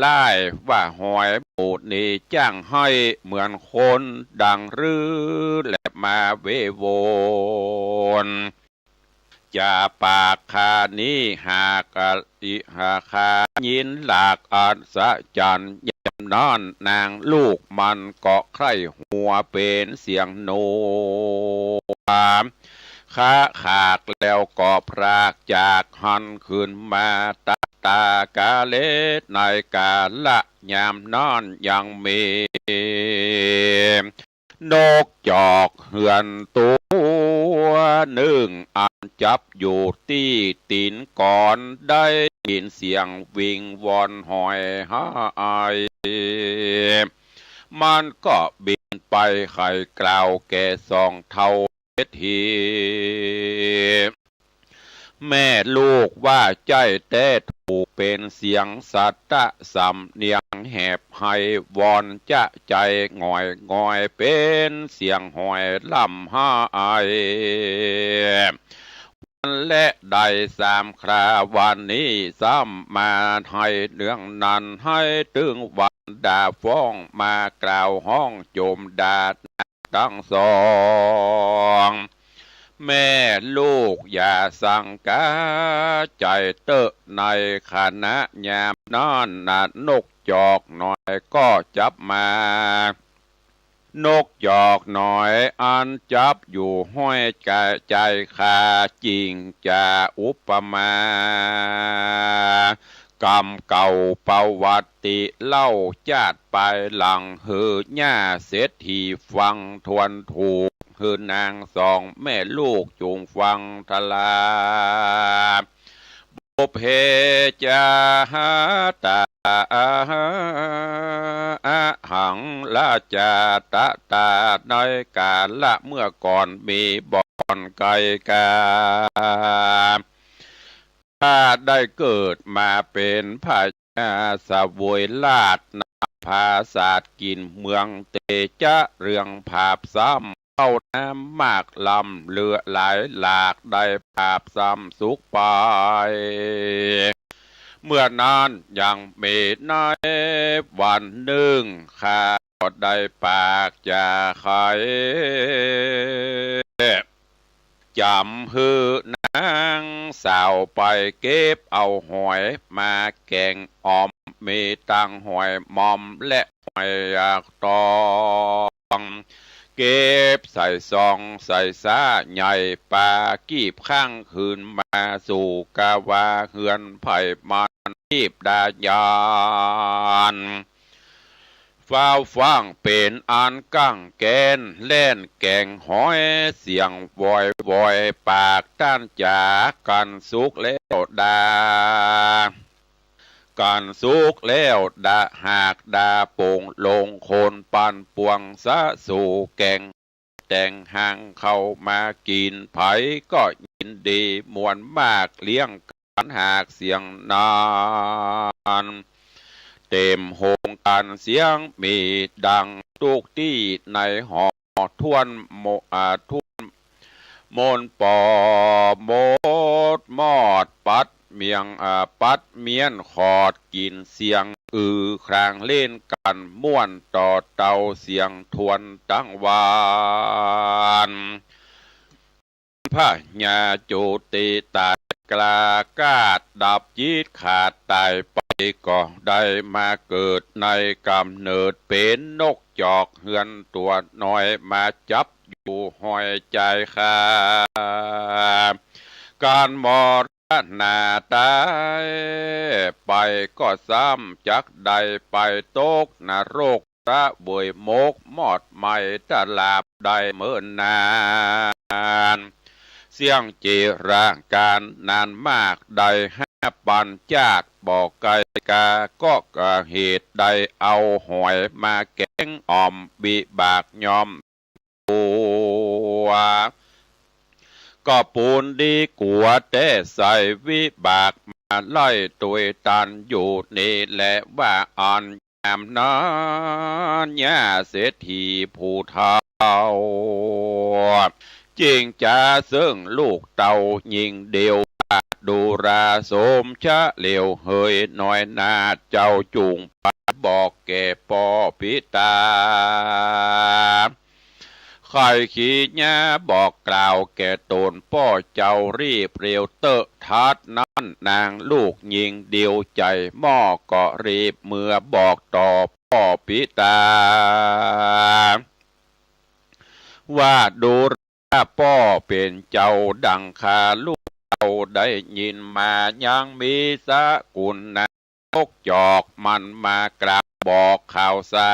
ร้าย ว่าหอยหมู่นี้จ้างไห้เหมือนคนดังรือแลมาเววน จะปากข้านี้หากอิหาคายินหลากอัศจรรย์ ยามนั้นนางลูกมันก็ใคร่หัวเป๋นเสียงหนว คะขากแล้วก็พรากจากหั้นขึ้นมา ตะตากาเล ในกาละยามนั้นยังมี นกจอกเฮือนตั๋วนึ่ง อันจับอยู่ตี้ตี๋นก่อน ได้ยินเสียงวิงวอนหอยหาย มันก็บินไปไขกล่าวแก่สองเฒ่าเศรษฐี แม่ลูกว่าใจ้แต๊ ถูกเป๋นเสียงสัตตะ สำเนียงแหบไห้ วอนจะใจ๋หงอยงอย เป๋นเสียงหอยร่ำไห้ วันและได้สามครา วันนี้ซ้ำมาไห้เนืองนั้น ไห้ตึงวันด่าฟ้อง มากล่าวฮ้องโจ๋มด่า ตังสอง แม่ลูกอย่าสังกาใจ๋เต๊อะ ในขณะยามนั้นน่ะ นกจอกน้อยก็จับมา นกจอกน้อยอันจับอยู่ห้อยกะใจ๋ขา จิ่งจะอุปมา กำเก่าประวัติเล่าจาติปายหลัง หื้อย่าเศรษฐีฟังทวนถูก หื้อนางสองแม่ลูกจุ่งฟังทลา ปุพเพจาตา อะหัง ราชาตะตา ในกาละเมื่อก่อนมีบ่อนไกลกา ข้าได้เกิดมาเป๋นพญาเสวยราชย์ นำผาสาทกิ๋นเมือง เตจะเรืองผาบซ้ำ เข้าน้ำมากล้ำ เหลือหลายหลาก ได้ผาบซ้ำสุขไป เมื่อนั้นยังมีในวันนึ่ง ข้าก็ได้ปากจาไข จ๋ำหื้อนางสาวไปเก็บเอาหอยมาแก๋งอ่อม มีตังหอยมอมและหอยหยากตอง เก็บใส่ซองใส่ซ้าใหญ่ ปากีบข้างคืนมาสู่กาวาเฮือนไผมัน กีบดายาน ฟ้าวฟ้างเป๋นอันกั้งแก๊น แล่นแก๋งหอยเสียงวอยวอย ปากต้านจ๋า กั๋นสุกแล้วดา กั๋นสุกแล้วดาหากดาโป่ง ลงคนปั่นปวงสะสู่แก๋ง แต่งหางเข้ามากิ๋น ไผก็ยินดีม่วนมาก เลี้ยงกั๋นหากเสียงนั้น เต็มโฮงกั๋นเสียงมีดัง ตุ๊กตี้ในหอถ้วนโม อ่า ถ้วน มนต์ปอมดมอด ปัดเมียง อ่า ปัดเมี้ยนขอด กิ๋นเสียงอือ ครางเล่นกั๋นม่วน ต่อเตาเสียงทวนตังวาน พญาจุติต๋ายกล้ากาด ดับจิตขาดต๋ายไป ก็ได้มาเกิดในก๋ำเนิดเป๋นนกจอกเฮือนตั๋วน้อย มาจับอยู่ห้อยจายขา ก๋านมรณาต๋ายไปก็ซ้ำจักได้ไปตกนรก เสวยมกมอดไหม้ตราบได้เมินนาน เสี้ยงเจรากาลนานมาก ได้ห้าปันจาติบ่ไกลกา ก็กะเหตุได้เอาหอยมาแก๋งอ่อม วิบากย่อมตัว ก็ปูนดีกั๋วแต๊ใส่ วิบากมาไล่ตวยตันอยู่นี่แล ว่าอั้น ยามนั้นย่าเศรษฐีผู้เฒ่า จิ่งจ๋าเซิ่งลูกเต้าญิงเดียว ว่าดูราสมเฉลียวเหย น้อยหน้าเจ้าจุ่งไปบอกแก่ป้อปิตา ใค่ขี้หญ้าบอกกล่าวแก่ต๋นป้อเจ้ารีบเร็วเต๊อะ ทัดนั้นนางลูกญิงเดียวใจ๋หม้อ ก็รีบเมือบอกต่อป้อปิตา ว่าดูราป้อเป๋นเจ้า ดังข้าลูกเต้าได้ยินมา ยังมีสกุลนางนกจอกมันมากล่าวบอกข่าวสา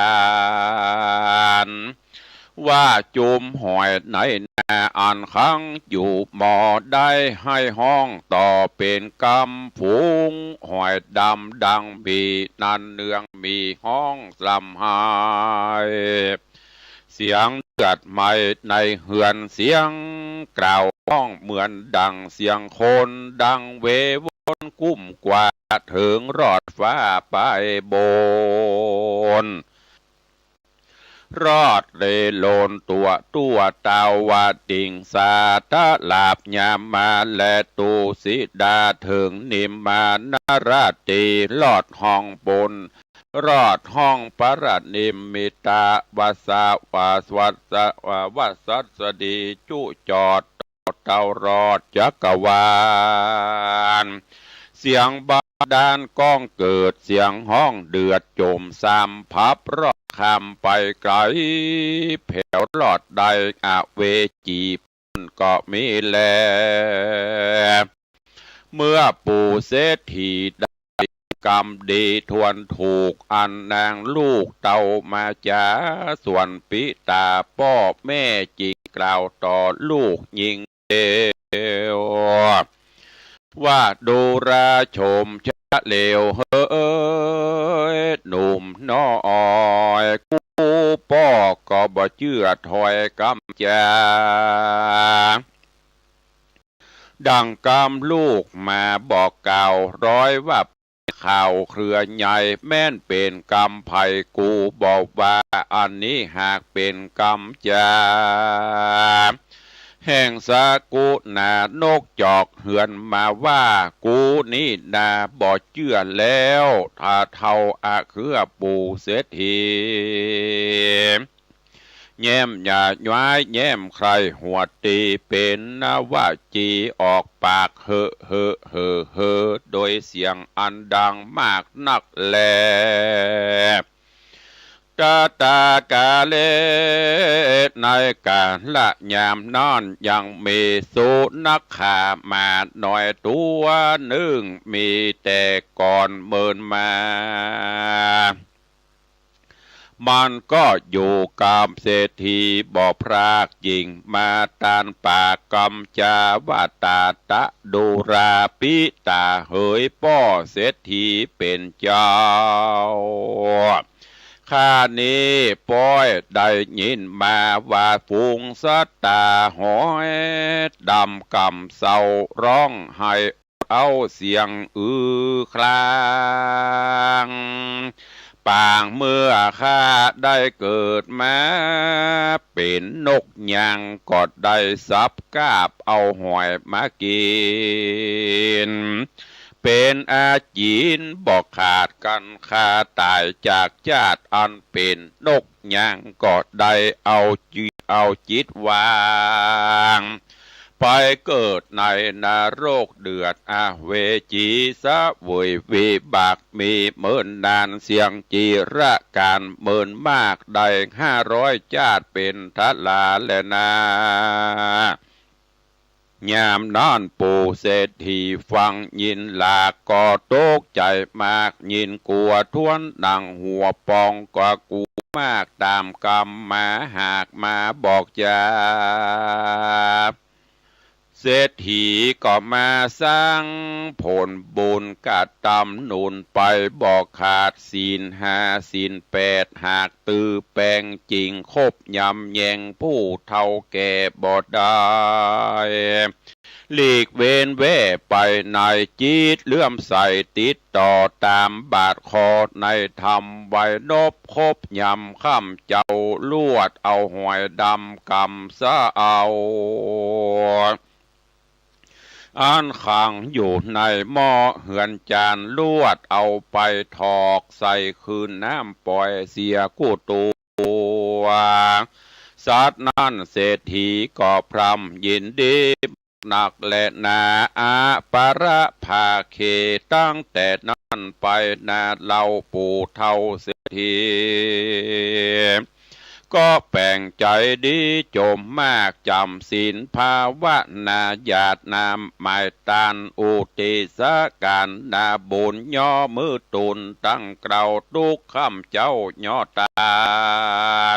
ร ว่าจุมหอยในนาอันขังอยู่หม้อ ได้ให้ฮ้องต่อเป๋นกำฝูง หอยดำดังหมีนั้นเนืองหมีฮ้องร่ำไห้ เสียงเลือดไหม้ในเฮือน เสียงกล่าวฮ้องเหมือนดังเสียงคนดังเววอนกุ้มกว่าเถิงรอดฟ้าไปบน รอดเลโลนตั๋วตั้วตาวติงสา ตะหลาบยามาและตูสิดาเถิงนิมมานราตรี รอดห้องบน รอดห้องปรนิมมิตาวสวาสวัสวัสดีจุจอดเต้ารอดจักรวาล เสียงบาดาลก้องเกิด เสียงฮ้องเดือดจมซ้ำ พับรอดข้ามไปไกล แผวรอดได้อเวจี ก็มีแล เมื่อปู่เศรษฐีได้กรรมดีทวนถูก อันนางลูกเต้ามาจา ส่วนปิตาป้อแม่จิ่งกล่าวต่อลูกญิงเลว ว่าดูราโฉมชะเลวเหย หนุ่มน้อย กูป้อก็บ่เจื้อถ้อยกำจา ดังกำลูกมาบอกกล่าว ร้อยว่าข่าวเครือใหญ่ แม่นเป๋นกำใผ กูบ่ว่า อันนี้หากเป๋นกำจา แห่งสกุณานกจอกเฮือนมาว่า กูนี่นาบ่เจื้อแล้ว ถ้าเฒ่าอะเครือปู่เศรษฐี แย้มอย่าย้ายแย้มใคร่หัวตี เป๋นนวจีออกปากเหอะเหอะเหอะเหอะ โดยเสียงอันดังมากนักแล ตะตากาเล ในกาละยามนั้นยังมีสุนัขขาหมาน้อยตั๋วนึ่ง มีแต่ก่อนเมินมา มันก็อยู่กับเศรษฐีบ่พราก จิ่งมาตานปากกำจาว่า ตาตะดูราปิตาเหยป้อเศรษฐีเป๋นเจ้า ข้านี้ป้อยได้ยินมาว่า ฝูงสัตว์ต๋าหอยดำกำเศร้าร้องไห้ เอาเสียงอือคราง ปางเมื่อข้าได้เกิดมาเป๋นนกยาง ก็ได้สับกาบเอาหอยมากิ๋น เป๋นอาจีนบ่ขาดกั๋น ข้าต๋ายจากจาติอันเป๋นนกยาง ก็ได้เอาจิต เอาจิตวาง ไปเกิดในนรกเดือดอเวจี เสวยวิบากมีเมินนาน เสี้ยงจิรกาลเมินมาก ได้ห้าร้อยจาติเป๋นทราแลนา ยามนั้นปู่เศรษฐีฟังยินหลาก ก็ตกใจ๋มาก ยินกั๋วถ้วนหนังหัวปอง ก็กั๋วมาก ต๋ามกำมาหากมาบอกจา เศรษฐีก็มาสร้างผลบุญกระตำหนุนไป บ่ขาดศีลห้าศีลแปด หากตื้อแปงจิ่ง คบยำแยงผู้เฒ่าแก่บ่ได้ หลีกเว้นแว่ไปในจิตเลื่อมใส ติดต่อต๋ามบาทคอในธรรมไว้ นบคบยำค่ำเจ้า ลวดเอาหอยดำกำเศร้า อันขังอยู่ในหม้อเฮือนจาน ลวดเอาไปถอกใส่คืนน้ำป่อยเสียกู้ตั๋ว สัตว์นั้นเศรษฐีก็พร่ำยินดีนักแลนา อปรภาเข ตั้งแต่นั้นไปนาเล่าปู่เฒ่าเศรษฐี ก็แป๋งใจ๋ดีจมมาก จ๋ำศีลภาวนา หยาดน้ำหมายตาน อุทิศการนาบุญ ย่อมือตูนตั้งเกล้า ตุ๊กค่ำเจ้าย่อตา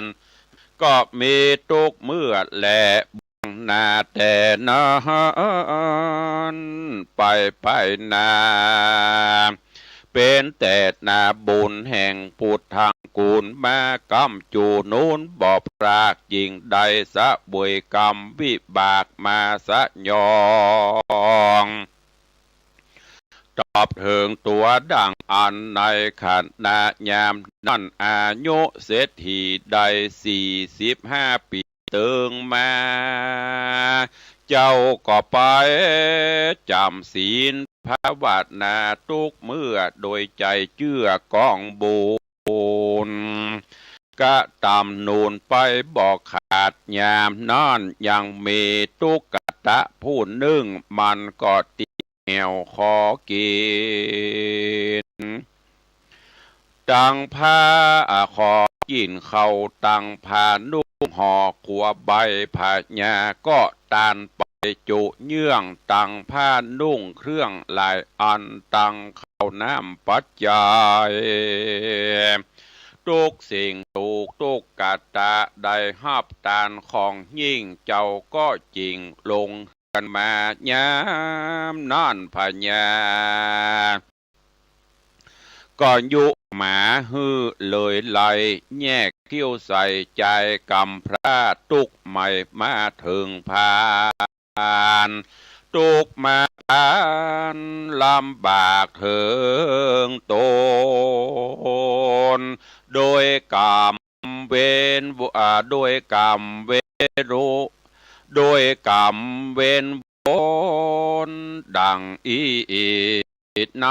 น ก็มีตุ๊กเมื่อแล นาแต่นั้น ไปไปนา เป๋นแต่นาบุญแห่งปุทธัง กู๋นมาก้ำจู๋ หนุนบ่พราก จึ่งได้เสวยกรรมวิบากมาสยอง ตอบเถิงตั๋วดั่งอั้น ในขณะยามนั้น อายุเศรษฐีได้สี่สิบห้าปี๋ เติงมา เจ้าก็ไปจ๋ำศีลภาวนาตุ๊กเมื่อ โดยใจ๋เจื้อกองบุญ กระตำหนุนไปบ่ขาด ยามนั้นยังมีตุ๊กตะผู้นึ่ง มันก็ติ แอ่วขอกิ๋น ตังผ้า ขอกิ๋นข้าวตังผ้านุ่งห่อขัวใบ พญาก็ตานไปจุเยื่อง ตังผ้านุ่งเครื่องหลายอัน ตังข้าวน้ำปัจจัย ตุ๊กสิ่งตุ๊กตุ๊กตะได้ฮับตานของยิ่ง เจ้าก็จึ่งลง กันมา ยามนั้นพญาก็ยุหมาหื้อเลยไล่ แยกคิ้วใส่จายกำพร้า ตุ๊กใหม่มาเถิงพาน ตุ๊กมาปานลำบากเถิงต๋น โดยกำ เวน อ่า โดยกำเวนรุ โดยกำเวนวนดั่งอี้อีก ใน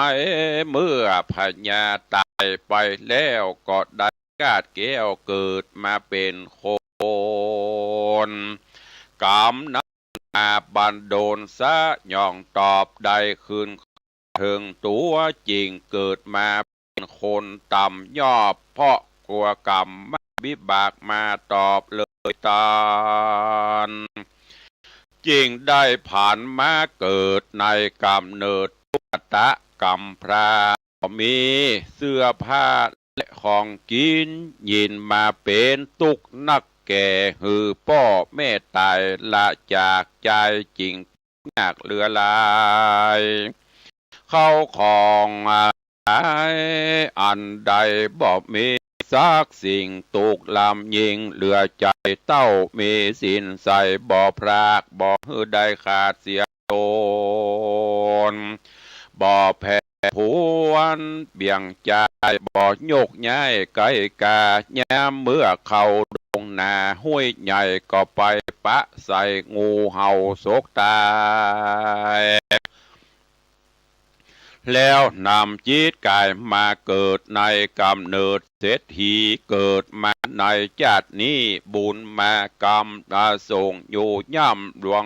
เมื่อพญาต๋ายไปแล้ว ก็ได้กาดแก้วเกิดมาเป๋นคน กำนั้นมาบันดลสยอง ตอบได้คืน เถิงตั๋วจึ่งเกิดมาเป๋นคนต่ำยอบ เพราะกัวกรรมวิบากมาตอบเลยตาน จึ่งได้ผันมาเกิดในก๋ำเนิดตุ๊กตะกำพร้า บ่มีเสื้อผ้าและของกิ๋น ยิ่งมาเป๋นตุ๊กนักแก่ หื้อป้อแม่ต๋ายละจากจาย จึ่ง ยากเหลือหลาย เข้าของหลายอันใดบ่มีสักสิ่ง ตุ๊กลำยิ่งเหลือใจ๋ เต้ามีศีลใส่บ่พราก บ่หื้อได้ขาดเสียต๋น บ่แผ่ผวนเบี่ยงจาย บ่โยกย้ายไกลกา ยามเมื่อเข้าดงนาห้วยใหญ่ ก็ไปปะใส่งูเห่าสกต๋าย แล้วนำจิตก๋ายมาเกิดในก๋ำเนิดเศรษฐี เกิดมาในจาตินี้บุญมากำ อ่า ส่งอยู่ย่ำหลวง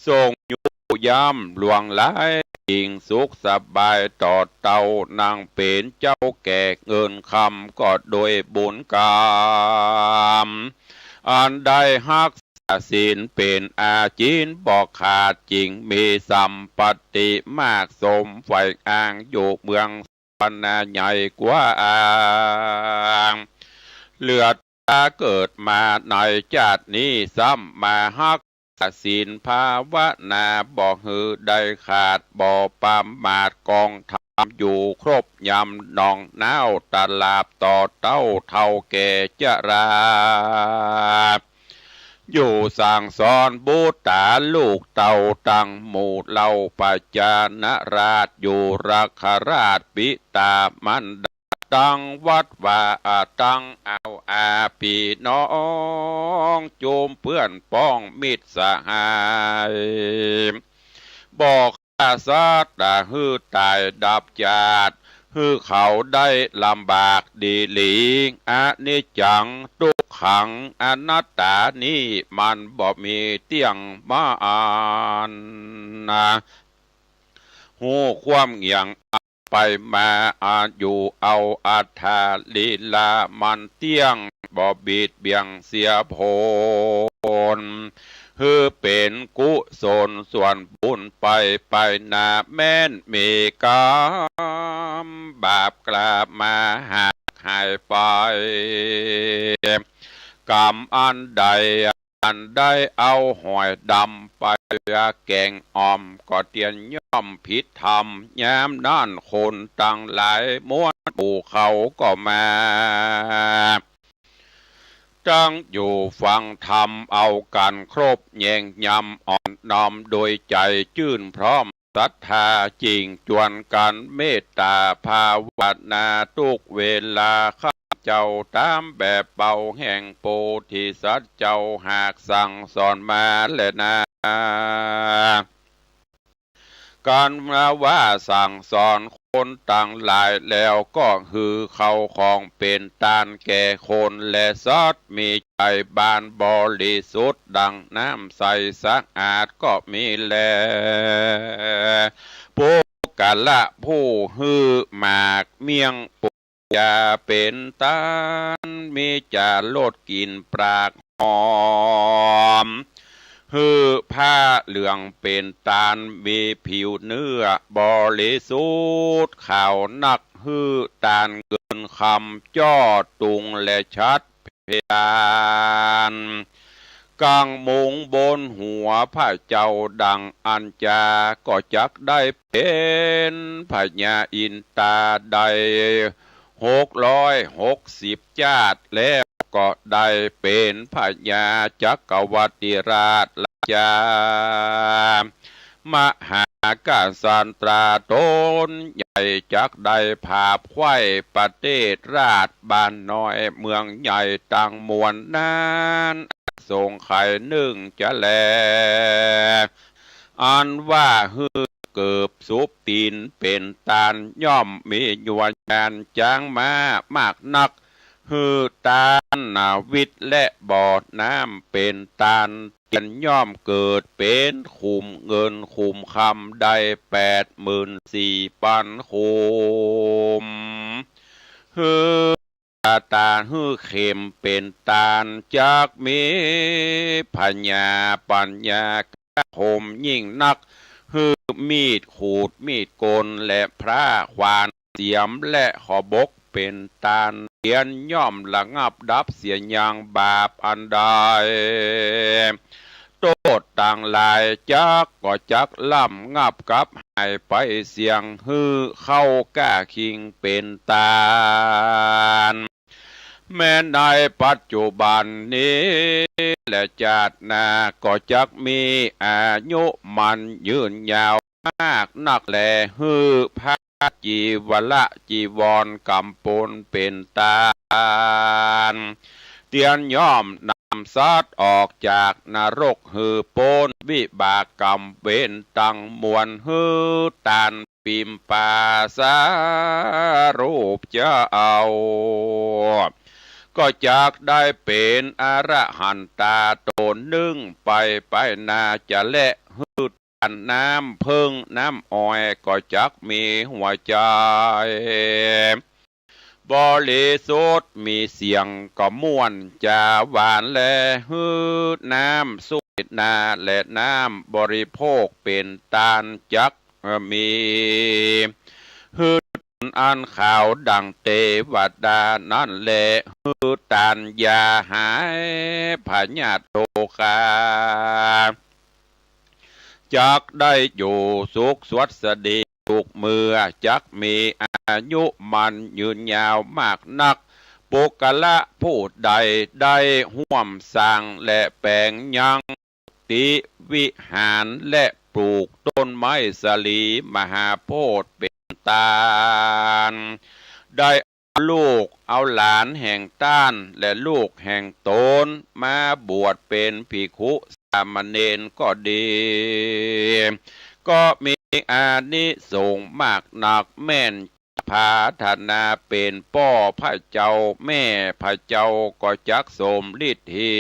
ส่งอยู่ย่ำหลวงหลาย จึ่งสุขสบายต่อเต้า นั่งเป๋นเจ้าแก่เงินคำ ก็โดยบุญกำ อันได้ฮักษาศีลเป๋นอาจินบ่ขาด จึ่งมีสัมปัตติมากสมใฝ่อ้าง อยู่เมืองสวรรค์ใหญ่กว้าง เหลือ ถ้าเกิดมาในจาตินี้ ซ้ำมาฮักษาศีลภาวนา บ่หื้อได้ขาด บ่ประมาท กองธรรมอยู่ครบยาม หนองน้าวตลาด ต่อเต้าเฒ่าแก่จรา อยู่สั่งสอนบุตราลูกเต้าตังหมู่เหล่า ประชาราษฎร์อยู่ ราคราชบิดามารดา ตังวัดวา อ่า ตังเอาอาปี้น้อง จุมเปื้อนป้องมิตรสหาย บ่ฆ่าสัตว์หื้อต๋ายดับจาติ หื้อเขาได้ลำบากดีหลี อนิจจัง ตุ๊กขัง อนัตตา นี้มันบ่มีเตี้ยง บ่อั้นนา ฮู้ความเหยียง ไปมา อายุเอาอัตถาลีลามันเตี้ยง บ่บิดเบี่ยงเสียผล หื้อเป๋นกุศลส่วนบุญไป ไปหน้าแม้นมีกรรมบาปกล้ามาหากหายไป กรรมอันใด อันได้เอาหอยดำไป ยาแก่งอ่อม ก็เตียนย่อมผิดธรรม ยามนั้นคนตังหลายมวลหมู่เขาก็มา ตังอยู่ฟังธรรมเอากั๋นครบ แยงยำอ่อนน้อม โดยใจ๋จื้นพร้อมศรัทธา จิ่งจวนกั๋นเมตต๋าภาวนา ตุ๊กเวลาข้าเจ้าต๋ามแบบเป่า แห่งโพธิสัตว์เจ้าหากสั่งสอนมาแลนา กั๋นว่าสั่งสอนคนตังหลายแล้ว ก็หื้อเข้าของเป๋นตานแก่คน และสัตว์มีใจ๋บานบริสุทธิ์ดั่งน้ำใสสะอาดก็มีแล ปุคคละผู้หื้อหมากเมี่ยงปุ ยาเป๋นตาน มีจ๋ารสกลิ่นปากหอม หื้อผ้าเหลืองเป๋นตาน มีผิวเนื้อบริสุทธิ์ขาวนัก หื้อตานเงินคำ จ้อตุงและฉัตรเพดาน กั๋งมุงบนหัวพระเจ้าดั่งอั้นจา ก็จักได้เป๋นพญาอินตาได้หกร้อยหกสิบจาติ แล้วก็ได้เป๋นพญาจักรวรรดิราชราชา มหากษัตราต๋นใหญ่ จักได้ผาบไขว้ประเทศราชบ้านน้อยเมืองใหญ่ตังมวลนั้น สงไขยนึ่งจะแล อันว่าหื้อเกิบสุบตี๋นเป๋นตาน ย่อมมียวญาณจ๊างม้ามากนัก หื้อตานนาวิทย์และบ่อน้ำเป๋นตาน เตียนย่อมเกิดเป๋นขุมเงินขุมคำได้แปดหมื่นสี่ปันขุม หื้อตานหื้อเข็มเป๋นตาน จักมีพญาปัญญาคมยิ่งนัก หื้อมีดขูดมีดโกนและพร้าขวานเสียมและขบกเป๋นตาน เตียนย่อมระงับดับเสียยังบาปอันใด โต้ษตังหลายจักก็จักระงับกับหายไปเสี้ยง หื้อเข้าก้าคิงเป๋นตาน แม้ในปัจจุบันนี้และจาติหน้าก็จักมีอายุมั่นยืนยาวมากนักแล หื้อผ้าจีวระจีวรกำปนเป๋นตาน เตียนย่อมนำสัตว์ออกจากนรก หื้อป๊นวิบากกรรมเวรตังมวล หื้อตานปิมปาสารูปเจ้า ก็จักได้เป๋นอรหันตาต๋นนึ่งไป ไปหน้าจะแล หื้อตานน้ำเผิ้งน้ำอ้อยก็จักมีหัวใจ๋ บริสุทธิ์มีเสียงก็ม่วนจ๋าหวานแล หื้อน้ำสุเวทนาและน้ำบริโภคเป๋นตานจักมี หื้ออันขาวดั่งเตวดานั้นแล หื้อตานยาหายพยาธิโรคา จักได้อยู่สุขสวัสดีทุกเมื่อ จักมีอายุมั่นยืนยาวมากนัก ปุคคละผู้ใดได้ฮ่วมสร้างและแป๋งยังติวิหารและปลูกต้นไม้สาลีมหาโพธิ์เป๋นตาน ได้ ลูกเอาหลานแห่งต้านและลูกแห่งต๋นมาบวชเป๋นภิกขุสามเณรก็ดี ก็มีอานิสงส์มากนัก แม่นปรารถนาเป๋นป้อพระเจ้าแม่พระเจ้าก็จักสมฤทธี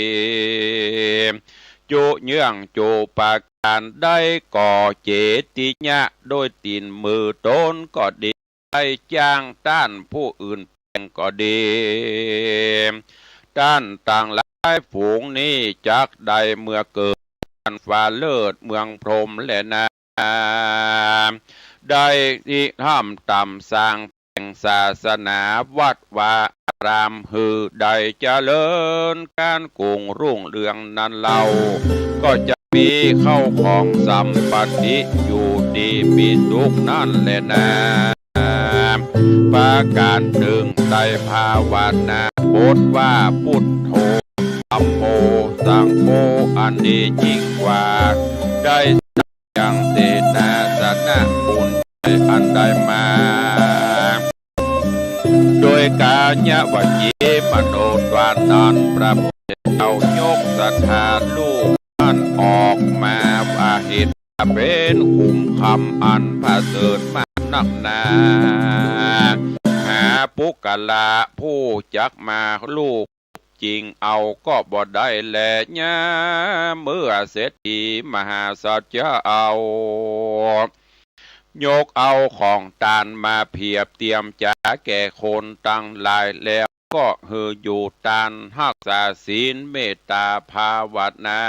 จุเยื่องจุปาการ ได้ก่อเจติยะโดยตี๋นมือต๋นก็ดี ได้จ้างต้านผู้อื่นแป๋งก็ดี ต้านตังหลายฝูงนี้จักได้เมื่อเกิด ฟ้าเลิศเมืองพรหมแลนา ได้ริเริ่มต๋ามสร้างแป๋งศาสนาวัดวาอารามหื้อได้เจริญก้านกุ่งรุ่งเรืองนั้นเล่า ก็จะ มีเข้าของสัมปัตติ อยู่ดีมีสุขนั้นแลนา ประก๋านนึ่งได้ภาวนาบทว่า พุทโธ ธัมโม สังโฆ อันดียิ่งกว่า ได้สร้างยังเสนาสนะบุญใหญ่อันได้มา โดยก๋ายวจีมโนทวารนั้น พระพุทธเจ้ายกศรัทธาลูกนั้นออกมาว่า เหตุว่าเป๋นคุ้มค่ำอันประเสริฐมากนักหนา หาปุคคละผู้จักมาลูบ จิ่งเอาก็บ่ได้แลนา เมื่อเศรษฐีมหาสัจจะเอา ยกเอาของตานมาเพียบเตรียมจ๋าแก่คนตังหลายแล้ว ก็หื้ออยู่ตานฮักษาศีลเมตตาภาวนา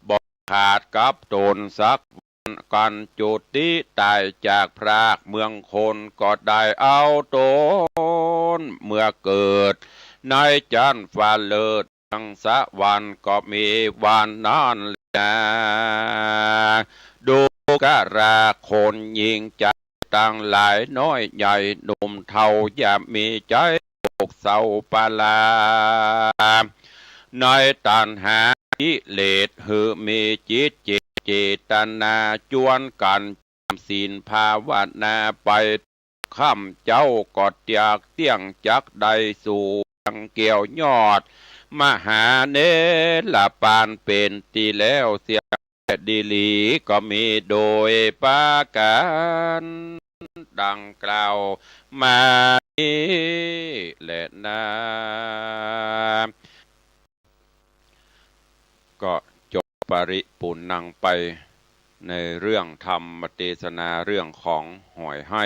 บ่ขาดกับต๋นสักวัน กันจุติต๋ายจากพรากเมืองคน ก็ได้เอาต๋นเมือเกิดในจั๊นฟ้าเลิศเมืองสวรรค์ ก็มีวันนั้นแลนา ดูกราคนหญิงจายตังหลาย น้อยใหญ่หนุ่มเฒ่า อย่ามีใจ๋โศกเศร้าปรา ในตัณหากิเลส หื้อมีจิตเจตนาจวนกั๋น ศีลภาวนาไป ค่ำเจ๊าก็อยากเตี้ยงจักได้สู่ยังแก้วยอด มหาเนรปานเป๋นตี้แล้วเสียดีหลี ก็มีโดยประก๋านดังกล่าวมานี้แลนา ก็จบปริปูรณ์ไปในเรื่องธรรมเตสนาเรื่องของหอยไห้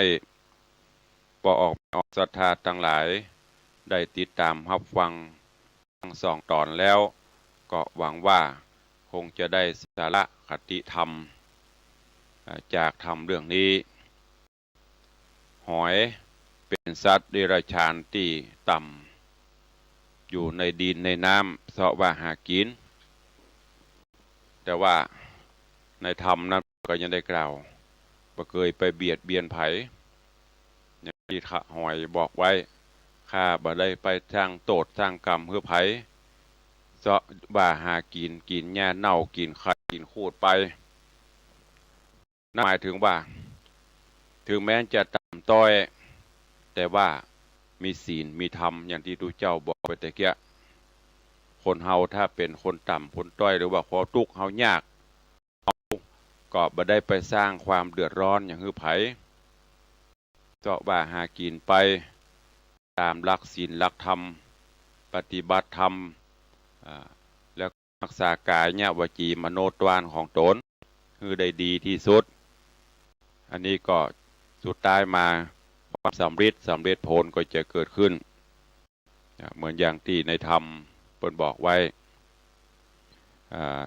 ปอออกแม่ออกศรัทธาตังหลายได้ติดต๋ามฮับฟังตังสองต๋อนแล้ว ก็หวังว่าคงจะได้สาระคติธรรม เอ่อ จากธรรมเรื่องนี้ หอยเป๋นสัตว์เดรัจฉานตี้ต่ำ อยู่ในดินในน้ำเซาะว่าหากิ๋น แต่ว่าในธรรมนั้นก็ยังได้กล่าว บ่เกยไปเบียดเบียนใผ อย่างตี้ข้าหอยบอกไว้ ข้าบ่ได้ไปสร้างโต้ษสร้างกรรมหื้อใผ เซาะว่าหากิ๋น กิ๋นหญ้าเน่า กิ๋นไข่ กิ๋นขูดไป นั่นหมายถึงว่า ถึงแม้จะต่ำต้อย แต่ว่ามีศีลมีธรรม อย่างตี้ตุ๊เจ้าบอกไปตะเกียะ คนเฮาถ้าเป๋นคนต่ำคนต้อย หรือว่าความตุ๊กข์เฮายาก เฮาก็บ่ได้ไปสร้างความเดือดร้อนหยังหื้อใผ เซาะว่าหากิ๋นไปต๋ามหลักศีลหลักธรรม ปฏิบัติธรรม อ่า แล้ว ฮักษากายะวจีมโนทวารของต๋นหื้อได้ดีตี้สุด อันนี้ก็สุดท้ายมาความสำริด สำริดผลก็จะเกิดขึ้น อ่า เหมือนอย่างตี้ในธรรมเปิ้นบอกไว้ อ่า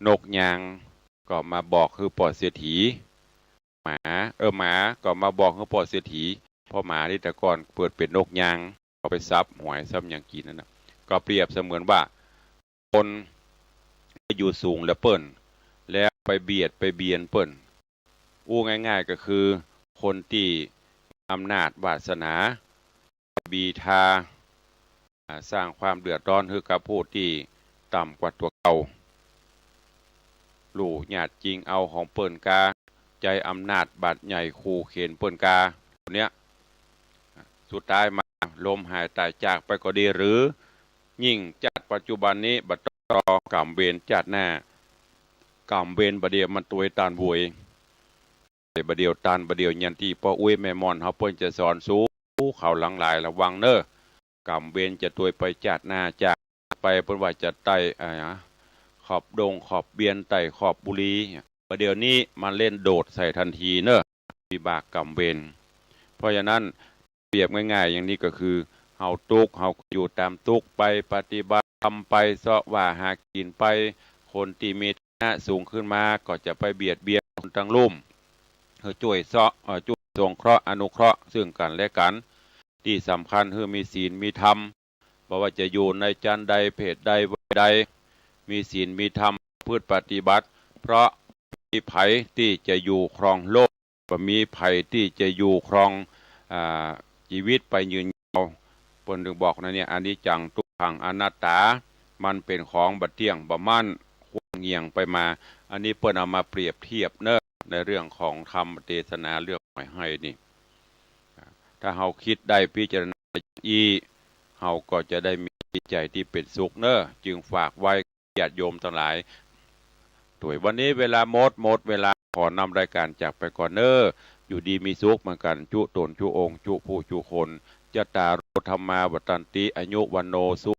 นกยางก็มาบอกหื้อป้อเศรษฐี หมา เออ หมาก็มาบอกหื้อป้อเศรษฐี เพราะหมานี่แต่ก่อนเปิ้นเป๋นนกยาง เอาไปสับหอยสับหยังกิ๋นนั่นน่ะ ก็เปรียบเสมือนว่า คนอยู่สูงแล้วเปิ้น แล้วไปเบียดไปเบียนเปิ้น อู้ง่ายๆ ก็คือคนตี้อำนาจวาสนา บีทา อ่า สร้างความเดือดร้อนหื้อกับผู้ตี้ต่ำกว่าตั๋วเก่า ลู่หยาดจิงเอาของเปิ้นกา ใจ๊อำนาจบาดใหญ่ขู่เข็ญเปิ้นกา เนี้ย สุดท้ายมาล้มหายต๋ายจากไปก็ดี หรือยิ่งจาติปัจจุบันนี้บ่ต้องรอกรรมเวรจาติหน้า กรรมเวรบ่าเดี่ยวมันตวยตานโวย บ่าเดี่ยวตาน บ่าเดี่ยวเยียน ตี้ป้ออุ๊ยแม่หม่อนเฮาเปิ้นจะสอนสู เขาหลังหลายระวังเน่อ กรรมเวรจะตวยไปจาติหน้า จากไปเปิ้นว่าจะไต่ อ่า ขอบดงขอบเบียน ไต่ขอบบุรี บ่าเดี่ยวนี้มันเล่นโดดใส่ตันทีเน่อ วิบากกรรมเวร เพราะฉะนั้นเปรียบง่ายๆ อย่างนี้ก็คือ เฮาตุ๊กข์ เฮาก็อยู่ต๋ามตุ๊กข์ไป ปฏิบัติธรรมไป เซาะว่าหากิ๋นไป คนตี้มีฐานะสูงขึ้นมาก็จะไปเบียดเบียนคนตังลุ่ม หื้อจ้วยเซาะ เอ่อ จ้วยสงเคราะห์อนุเคราะห์ซึ่งกั๋นและกั๋น ตี้สำคัญหื้อมีศีลมีธรรม บ่ว่าจะอยู่ในจั๊นใด เพศใด วัยใด มีศีลมีธรรม พฤติปฏิบัติ เพราะบ่มีใผตี้จะอยู่ครองโลก บ่มีใผตี้จะอยู่ครอง อ่า จีวิตไปยืนยาว เปิ้นจึงบอกนะเนี่ย อนิจจัง ทุกขัง อนัตตา มันเป๋นของบ่เตี้ยง บ่มั่น คว้างเหยี่ยงไปมา อันนี้เปิ้นเอามาเปรียบเทียบเนาะ ในเรื่องของธรรมเตสนาเรื่องหมายไห้นี่ ถ้าเฮาคิดได้พิจารณาอย่างอี้ เฮาก็จะได้มีจิตใจ๋ตี้เป๋นสุขเนาะ จึงฝากไว้ญาติโยมตังหลาย ตวยวันนี้เวลาหมด หมดเวลา ขอนำรายก๋านจากไปก่อนเนาะ อยู่ดีมีสุขเหมือนกั๋น จุต๋นจุองค์ จุผู้จุคน จัตตาโร ธัมมา วัฑฒันติ อายุ วัณโณ สุ